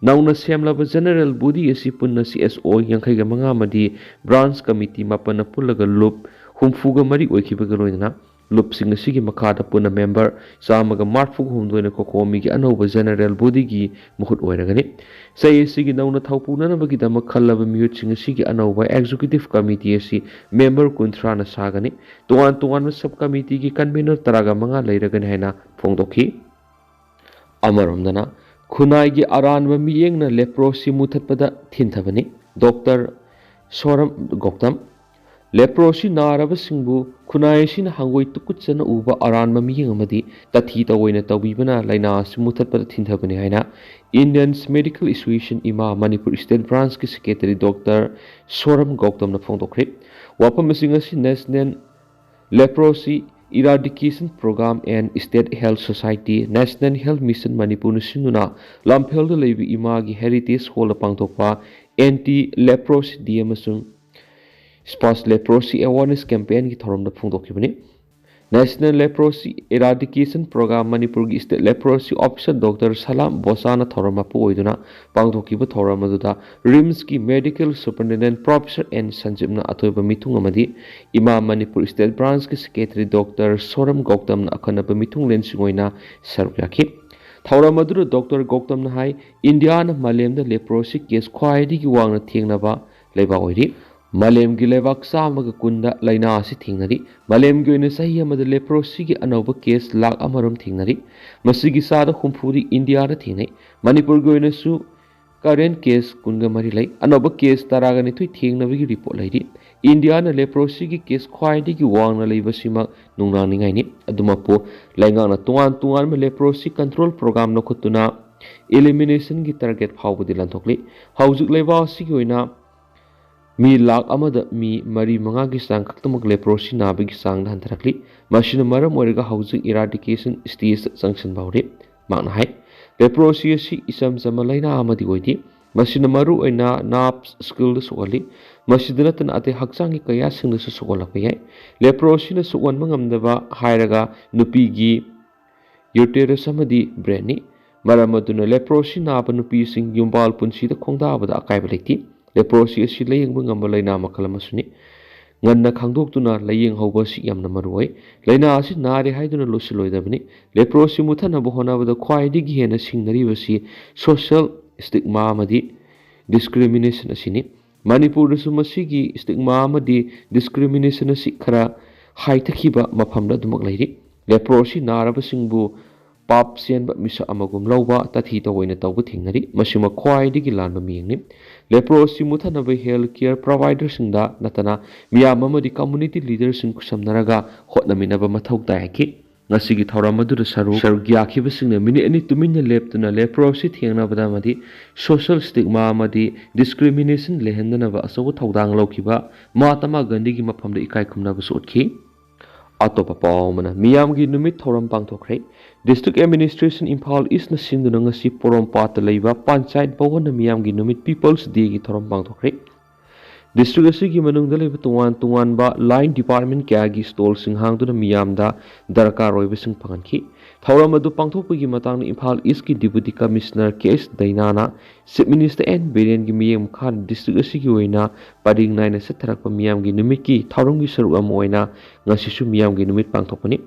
ꯅꯧꯅ ꯁꯦꯝꯂꯕ general body ꯑꯁꯤ ꯄꯨꯟꯅ CSO ꯌꯥꯡꯈꯩꯒ ꯃꯉꯥ ꯑꯃꯗꯤ branch committee ꯃꯥꯄꯟꯅ ꯄꯨꯜꯂꯒ ꯂꯨꯞ ꯍꯨꯝꯐꯨꯒ ꯃꯔꯤ ꯑꯣꯏꯈꯤꯕꯒ ꯂꯣꯏꯅꯅ ꯂꯨꯞꯁꯤꯡ ꯑꯁꯤꯒꯤ ꯃꯈꯥꯗ ꯄꯨꯟꯅ member ꯆꯥꯝꯃꯒ ꯃꯔꯤꯐꯨ ꯍꯨꯝꯗꯣꯏꯅ ꯀꯣꯀꯣꯃꯤꯒꯤ ꯑꯅꯧꯕ general bodyꯒꯤ ꯃꯍꯨꯠ ꯑꯣꯏꯔꯒꯅꯤ꯫ ꯆꯍꯤ ꯑꯁꯤꯒꯤ ꯅꯧꯅ ꯊꯧꯄꯨꯅꯅꯕꯒꯤꯗꯃꯛ ꯈꯜꯂꯕ ꯃꯤꯍꯨꯠꯁꯤꯡ ꯑꯁꯤꯒꯤ ꯑꯅꯧꯕ executive committee ꯑꯁꯤ member ꯀꯨꯟꯊ꯭ꯔꯥꯅ ꯁꯥꯒꯅꯤ꯫ ꯇꯣꯉꯥꯟ ꯇꯣꯉꯥꯟꯕ sub committeeꯒꯤ convener ꯇꯔꯥꯒ ꯃꯉꯥ ꯂꯩꯔꯒꯅꯤ ꯍꯥꯏꯅ ꯐꯣꯡꯗꯣꯛꯈꯤ꯫ ꯑꯃꯔꯣꯝꯗꯅ, ꯈꯨꯟꯅꯥꯏꯒꯤ ꯑꯔꯥꯟꯕ ꯃꯤꯠꯌꯦꯡꯅ leprosy ꯃꯨꯊꯠꯄꯗ ꯊꯤꯟꯊꯕꯅꯤ꯫ ꯗꯣꯛꯇꯔ ꯁꯣꯔꯝ ꯒꯧꯇꯝ꯫ Leprosy ꯅꯥꯔꯕꯁꯤꯡꯕꯨ ꯈꯨꯟꯅꯥꯏ ꯑꯁꯤꯅ ꯍꯪꯒꯣꯏ ꯇꯨꯀꯠꯆꯅ ꯎꯕ ꯑꯔꯥꯟꯕ ꯃꯤꯠꯌꯦꯡ ꯑꯃꯗꯤ ꯇꯥꯊꯤ ꯇꯧꯑꯣꯏꯅ ꯇꯧꯕꯤꯕꯅ ꯂꯥꯏꯅꯥ ꯑꯁꯤ ꯃꯨꯊꯠꯄꯗ ꯊꯤꯟꯊꯕꯅꯤ ꯍꯥꯏꯅ Indians Medical Association, ꯏꯃꯥ, ꯃꯅꯤꯄꯨꯔ state branchꯀꯤ secretary ꯗꯣꯛꯇꯔ ꯁꯣꯔꯝ ꯒꯧꯇꯝꯅ ꯐꯣꯡꯗꯣꯛꯈ꯭ꯔꯦ꯫ ꯋꯥꯐꯝꯁꯤꯡ ꯑꯁꯤ National Leprosy Eradication Program and State Health Society, National Health Mission ꯃꯅꯤꯄꯨꯔꯅ ꯁꯤꯟꯗꯨꯅ ꯂꯝꯐꯦꯜꯗ ꯂꯩꯕ ꯏꯃꯥꯒꯤ Heritage Hallꯗ ꯄꯥꯡꯊꯣꯛꯄ Anti Leprosy Day ꯑꯃꯁꯨꯡ Sparsh Leprosy Awareness Campaignꯒꯤ ꯊꯧꯔꯝꯗ ꯐꯣꯡꯗꯣꯛꯈꯤꯕꯅꯤ꯫ National Leprosy Eradication Program ꯃꯅꯤꯄꯨꯔꯒꯤ State Leprosy Officer Doctor ꯁꯂꯥꯝ ꯕꯣꯁꯥꯅ ꯊꯧꯔꯝ ꯃꯄꯨ ꯑꯣꯏꯗꯨꯅ ꯄꯥꯡꯊꯣꯛꯈꯤꯕ ꯊꯧꯔꯝ ꯑꯗꯨꯗ RIMSꯀꯤ Medical Superintendent Professor N ꯁꯟꯖꯤꯞꯅ ꯑꯊꯣꯏꯕ ꯃꯤꯊꯨꯡ ꯑꯃꯗꯤ ꯏꯃꯥ ꯃꯅꯤꯄꯨꯔ State Branchꯀꯤ Secretary Doctor ꯁꯣꯔꯝ ꯒꯧꯇꯝꯅ ꯑꯈꯟꯅꯕ ꯃꯤꯊꯨꯡꯂꯦꯟꯁꯤꯡ ꯑꯣꯏꯅ ꯁꯔꯨꯛ ꯌꯥꯈꯤ꯫ ꯊꯧꯔꯝ ꯑꯗꯨꯗ Doctor ꯒꯧꯇꯝꯅ ꯍꯥꯏ, ꯏꯟꯗꯤꯌꯥꯅ ꯃꯥꯂꯦꯝꯗ leprosy case ꯈ꯭ꯋꯥꯏꯗꯒꯤ ꯋꯥꯡꯅ ꯊꯦꯡꯅꯕ ꯂꯩꯕꯥꯛ ꯑꯣꯏꯔꯤ꯫ ꯃꯥꯂꯦꯝꯒꯤ ꯂꯩꯕꯥꯛ ꯆꯥꯝꯃꯒ ꯀꯨꯟꯗ ꯂꯥꯏꯅꯥ ꯑꯁꯤ ꯊꯦꯡꯅꯔꯤ꯫ ꯃꯥꯂꯦꯝꯒꯤ ꯑꯣꯏꯅ ꯆꯍꯤ ꯑꯃꯗ leprosyꯒꯤ ꯑꯅꯧꯕ case ꯂꯥꯈ ꯑꯃꯔꯣꯝ ꯊꯦꯡꯅꯔꯤ꯫ ꯃꯁꯤꯒꯤ ꯆꯥꯗ ꯍꯨꯝꯐꯨꯗꯤ ꯏꯟꯗꯤꯌꯥꯗ ꯊꯦꯡꯅꯩ꯫ ꯃꯅꯤꯄꯨꯔꯒꯤ ꯑꯣꯏꯅꯁꯨ current case ꯀꯨꯟꯒ ꯃꯔꯤ ꯂꯩ꯫ ꯑꯅꯧꯕ case ꯇꯔꯥꯒ ꯅꯤꯊꯣꯏ ꯊꯦꯡꯅꯕꯒꯤ report ꯂꯩꯔꯤ꯫ ꯏꯟꯗꯤꯌꯥꯅ leprosyꯒꯤ case ꯈ꯭ꯋꯥꯏꯗꯒꯤ ꯋꯥꯡꯅ ꯂꯩꯕꯁꯤꯃꯛ ꯅꯨꯡꯅꯥꯡꯅꯤꯡꯉꯥꯏꯅꯤ꯫ ꯑꯗꯨꯃꯛꯄꯨ ꯂꯩꯉꯥꯛꯅ ꯇꯣꯉꯥꯟ ꯇꯣꯉꯥꯟꯕ leprosy control program ꯂꯧꯈꯠꯇꯨꯅ eliminationꯒꯤ target ꯐꯥꯎꯕꯗꯤ ꯂꯥꯟꯊꯣꯛꯂꯤ꯫ ꯍꯧꯖꯤꯛ ꯂꯩꯕꯥꯛ ꯑꯁꯤꯒꯤ ꯑꯣꯏꯅ ꯃꯤ ꯂꯥꯈ ꯑꯃꯗ ꯃꯤ ꯃꯔꯤ ꯃꯉꯥꯒꯤ ꯆꯥꯡ ꯈꯛꯇꯃꯛ leprosy ꯅꯥꯕꯒꯤ ꯆꯥꯡꯗ ꯍꯟꯊꯔꯛꯂꯤ꯫ ꯃꯁꯤꯅ ꯃꯔꯝ ꯑꯣꯏꯔꯒ ꯍꯧꯖꯤꯛ eradication stageꯇ ꯆꯪꯁꯤꯟꯕ ꯍꯧꯔꯦ꯫ ꯃꯍꯥꯛꯅ ꯍꯥꯏ, leprosy ꯑꯁꯤ ꯏꯆꯝ ꯆꯝꯕ ꯂꯥꯏꯅꯥ ꯑꯃꯗꯤ ꯑꯣꯏꯗꯦ꯫ ꯃꯁꯤꯅ ꯃꯔꯨꯑꯣꯏꯅ nerve skillꯗ ꯁꯣꯛꯍꯜꯂꯤ꯫ ꯃꯁꯤꯗ ꯅꯠꯇꯅ ꯑꯇꯩ ꯍꯛꯆꯥꯡꯒꯤ ꯀꯌꯥꯁꯤꯡꯗꯁꯨ ꯁꯣꯛꯍꯜꯂꯛꯄ ꯌꯥꯏ꯫ Leprosyꯅ ꯁꯣꯛꯍꯟꯕ ꯉꯝꯗꯕ ꯍꯥꯏꯔꯒ ꯅꯨꯄꯤꯒꯤ uterus ꯑꯃꯗꯤ brainꯅꯤ꯫ ꯃꯔꯝ ꯑꯗꯨꯅ leprosy ꯅꯥꯕ ꯅꯨꯄꯤꯁꯤꯡ ꯌꯨꯝꯕꯥꯜ ꯄꯨꯟꯁꯤꯗ ꯈꯣꯡꯗꯥꯕꯗ ꯑꯀꯥꯏꯕ ꯂꯩꯇꯦ꯫ Leprosy ꯑꯁꯤ ꯂꯥꯌꯦꯡꯕ ꯉꯝꯕ ꯂꯥꯏꯅꯥ ꯃꯈꯜ ꯑꯃꯁꯨꯅꯤ꯫ ꯉꯟꯅ ꯈꯪꯗꯣꯛꯇꯨꯅ ꯂꯥꯌꯦꯡꯍꯧꯕ ꯑꯁꯤ ꯌꯥꯝꯅ ꯃꯔꯨꯑꯣꯏ꯫ ꯂꯥꯏꯅꯥ ꯑꯁꯤ ꯅꯥꯔꯦ ꯍꯥꯏꯗꯨꯅ ꯂꯣꯠꯁꯤꯜꯂꯣꯏꯗꯕꯅꯤ꯫ Leprosy ꯃꯨꯠꯊꯅꯕ ꯍꯣꯠꯅꯕꯗ ꯈ꯭ꯋꯥꯏꯗꯒꯤ ꯍꯦꯟꯅ ꯁꯤꯡꯅꯔꯤꯕꯁꯤ social stigma ꯑꯃꯗꯤ discrimination ꯑꯁꯤꯅꯤ꯫ ꯃꯅꯤꯄꯨꯔꯗꯁꯨ ꯃꯁꯤꯒꯤ stigma ꯑꯃꯗꯤ discrimination ꯑꯁꯤ ꯈꯔ ꯍꯥꯏꯊꯈꯤꯕ ꯃꯐꯝꯗ ꯑꯗꯨꯃꯛ ꯂꯩꯔꯤ꯫ Leprosy ꯅꯥꯔꯕꯁꯤꯡꯕꯨ ꯄꯥꯞ ꯆꯦꯟꯕ ꯃꯤꯁꯛ ꯑꯃꯒꯨꯝ ꯂꯧꯕ, ꯇꯥꯊꯤ ꯇꯧꯑꯣꯏꯅ ꯇꯧꯕ ꯊꯦꯡꯅꯔꯤ꯫ ꯃꯁꯤꯃꯛ ꯈ꯭ꯋꯥꯏꯗꯒꯤ ꯂꯥꯟꯕ ꯃꯤꯠꯌꯦꯡꯅꯤ꯫ Leprosy ꯃꯨꯠꯊꯅꯕ health care providerꯁꯤꯡꯗ ꯅꯠꯇꯅ ꯃꯤꯌꯥꯝ ꯑꯃꯗꯤ community leaderꯁꯤꯡ ꯈꯨꯠꯁꯝꯅꯔꯒ ꯍꯣꯠꯅꯃꯤꯟꯅꯕ ꯃꯊꯧ ꯇꯥꯏ ꯍꯥꯏꯈꯤ꯫ ꯉꯁꯤꯒꯤ ꯊꯧꯔꯝ ꯑꯗꯨꯗ ꯁꯔꯨꯛ, ꯁꯔꯨꯛ ꯌꯥꯈꯤꯕꯁꯤꯡꯅ ꯃꯤꯅꯤꯠ ꯑꯅꯤ ꯇꯨꯃꯤꯟꯅ ꯂꯦꯞꯇꯨꯅ leprosy ꯊꯦꯡꯅꯕꯗ ꯑꯃꯗꯤ social stigma ꯑꯃꯗꯤ discrimination ꯂꯩꯍꯟꯗꯅꯕ ꯑꯆꯧꯕ ꯊꯧꯗꯥꯡ ꯂꯧꯈꯤꯕ ꯃꯍꯥꯇꯃꯥ ꯒꯥꯟꯙꯤꯒꯤ ꯃꯐꯝꯗ ꯏꯀꯥꯏ ꯈꯨꯝꯅꯕꯁꯨ ꯎꯠꯈꯤ꯫ ꯑꯇꯣꯞꯄ ꯄꯥꯎ ꯑꯃꯅ, ꯃꯤꯌꯥꯝꯒꯤ ꯅꯨꯃꯤꯠ ꯊꯧꯔꯝ ꯄꯥꯡꯊꯣꯛꯈ꯭ꯔꯦ꯫ District Administration ꯏꯝꯐꯥꯜ Eastꯅ ꯁꯤꯟꯗꯨꯅ ꯉꯁꯤ ꯄꯣꯔꯣꯝꯄꯥꯠꯇ ꯂꯩꯕ ꯄꯟꯆꯥꯌꯠ ꯚꯋꯟꯗ ꯃꯤꯌꯥꯝꯒꯤ ꯅꯨꯃꯤꯠ People's Dayꯒꯤ ꯊꯧꯔꯝ ꯄꯥꯡꯊꯣꯛꯈ꯭ꯔꯦ꯫ ꯗꯤꯁꯇ꯭ꯔꯤꯛ ꯑꯁꯤꯒꯤ ꯃꯅꯨꯡꯗ ꯂꯩꯕ ꯇꯣꯉꯥꯟ ꯇꯣꯉꯥꯟꯕ ꯂꯥꯏꯟ ꯗꯤꯄꯥꯔꯠꯃꯦꯟ ꯀꯌꯥꯒꯤ ꯁ꯭ꯇꯣꯜꯁꯤꯡ ꯍꯥꯡꯗꯨꯅ ꯃꯤꯌꯥꯝꯗ ꯗꯔꯀꯥꯔ ꯑꯣꯏꯕꯁꯤꯡ ꯐꯪꯍꯟꯈꯤ꯫ ꯊꯧꯔꯝ ꯑꯗꯨ ꯄꯥꯡꯊꯣꯛꯄꯒꯤ ꯃꯇꯥꯡꯗ ꯏꯝꯐꯥꯜ ꯏꯁꯀꯤ ꯗꯤꯄꯨꯇꯤ ꯀꯃꯤꯁꯅꯔ ꯀꯦ ꯑꯦꯁ ꯗꯩꯅꯥꯅ ꯆꯤꯐ ꯃꯤꯅꯤꯁꯇꯔ ꯑꯦꯟ ꯕꯤꯔꯦꯟꯒꯤ ꯃꯤꯠꯌꯦꯡ ꯃꯈꯥꯗ ꯗꯤꯁꯇ꯭ꯔꯤꯛ ꯑꯁꯤꯒꯤ ꯑꯣꯏꯅ ꯄꯔꯤꯡ ꯅꯥꯏꯅ ꯆꯠꯊꯔꯛꯄ ꯃꯤꯌꯥꯝꯒꯤ ꯅꯨꯃꯤꯠꯀꯤ ꯊꯧꯔꯝꯒꯤ ꯁꯔꯨꯛ ꯑꯃ ꯑꯣꯏꯅ ꯉꯁꯤꯁꯨ ꯃꯤꯌꯥꯝꯒꯤ ꯅꯨꯃꯤꯠ ꯄꯥꯡꯊꯣꯛꯄꯅꯤ꯫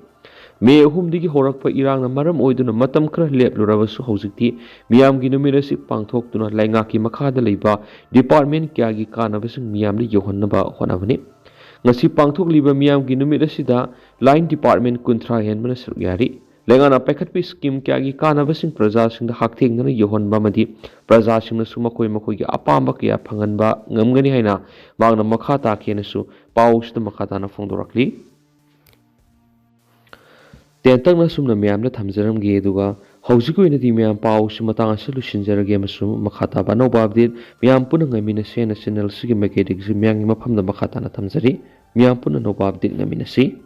ꯃꯦ ꯑꯍꯨꯝꯗꯒꯤ ꯍꯧꯔꯛꯄ ꯏꯔꯥꯡꯅ ꯃꯔꯝ ꯑꯣꯏꯗꯨꯅ ꯃꯇꯝ ꯈꯔ ꯂꯦꯞꯂꯨꯔꯕꯁꯨ ꯍꯧꯖꯤꯛꯇꯤ ꯃꯤꯌꯥꯝꯒꯤ ꯅꯨꯃꯤꯠ ꯑꯁꯤ ꯄꯥꯡꯊꯣꯛꯇꯨꯅ ꯂꯩꯉꯥꯛꯀꯤ ꯃꯈꯥꯗ ꯂꯩꯕ ꯗꯤꯄꯥꯔꯠꯃꯦꯟ ꯀꯌꯥꯒꯤ ꯀꯥꯟꯅꯕꯁꯤꯡ ꯃꯤꯌꯥꯝꯗ ꯌꯧꯍꯟꯅꯕ ꯍꯣꯠꯅꯕꯅꯤ꯫ ꯉꯁꯤ ꯄꯥꯡꯊꯣꯛꯂꯤꯕ ꯃꯤꯌꯥꯝꯒꯤ ꯅꯨꯃꯤꯠ ꯑꯁꯤꯗ ꯂꯥꯏꯟ ꯗꯤꯄꯥꯔꯠꯃꯦꯟ ꯀꯨꯟꯊ꯭ꯔꯥ ꯍꯦꯟꯕꯅ ꯁꯔꯨꯛ ꯌꯥꯔꯤ꯫ ꯂꯩꯉꯥꯛꯅ ꯄꯥꯏꯈꯠꯄ ꯁ꯭ꯀꯤꯝ ꯀꯌꯥꯒꯤ ꯀꯥꯟꯅꯕꯁꯤꯡ ꯄ꯭ꯔꯖꯥꯁꯤꯡꯗ ꯍꯛꯊꯦꯡꯅꯅ ꯌꯧꯍꯟꯕ ꯑꯃꯗꯤ ꯄ꯭ꯔꯖꯥꯁꯤꯡꯅꯁꯨ ꯃꯈꯣꯏ ꯃꯈꯣꯏꯒꯤ ꯑꯄꯥꯝꯕ ꯀꯌꯥ ꯐꯪꯍꯟꯕ ꯉꯝꯒꯅꯤ ꯍꯥꯏꯅ ꯃꯍꯥꯛꯅ ꯃꯈꯥ ꯇꯥꯈꯤ ꯍꯥꯏꯅꯁꯨ ꯄꯥꯎꯁꯤꯗ ꯃꯈꯥ ꯇꯥꯅ ꯐꯣꯡꯗꯣꯔꯛꯂꯤ꯫ ꯇꯦꯟꯇꯛꯅ ꯑꯁꯨꯝꯅ ꯃꯌꯥꯝꯗ ꯊꯝꯖꯔꯝꯒꯦ, ꯑꯗꯨꯒ ꯍꯧꯖꯤꯛꯀꯤ ꯑꯣꯏꯅꯗꯤ ꯃꯌꯥꯝ ꯄꯥꯎꯁꯤ ꯃꯇꯥꯡ ꯑꯁꯤꯗ ꯂꯣꯏꯁꯤꯟꯖꯔꯒꯦ, ꯑꯃꯁꯨꯡ ꯃꯈꯥ ꯇꯥꯕ ꯑꯅꯧꯕ ꯑꯞꯗꯦꯠ ꯃꯌꯥꯝ ꯄꯨꯟꯅ ꯉꯥꯏꯃꯤꯟꯅꯁꯦ ꯍꯥꯏꯅ ꯆꯦꯅꯦꯜ ꯑꯁꯤꯒꯤ ꯃꯥꯏꯀꯩꯗꯒꯤꯁꯨ ꯃꯌꯥꯝꯒꯤ ꯃꯐꯝꯗ ꯃꯈꯥ ꯇꯥꯅ ꯊꯝꯖꯔꯤ꯫ ꯃꯌꯥꯝ ꯄꯨꯟꯅ ꯑꯅꯧꯕ ꯑꯞꯗꯦꯠ ꯉꯥꯏꯃꯤꯟꯅꯁꯤ꯫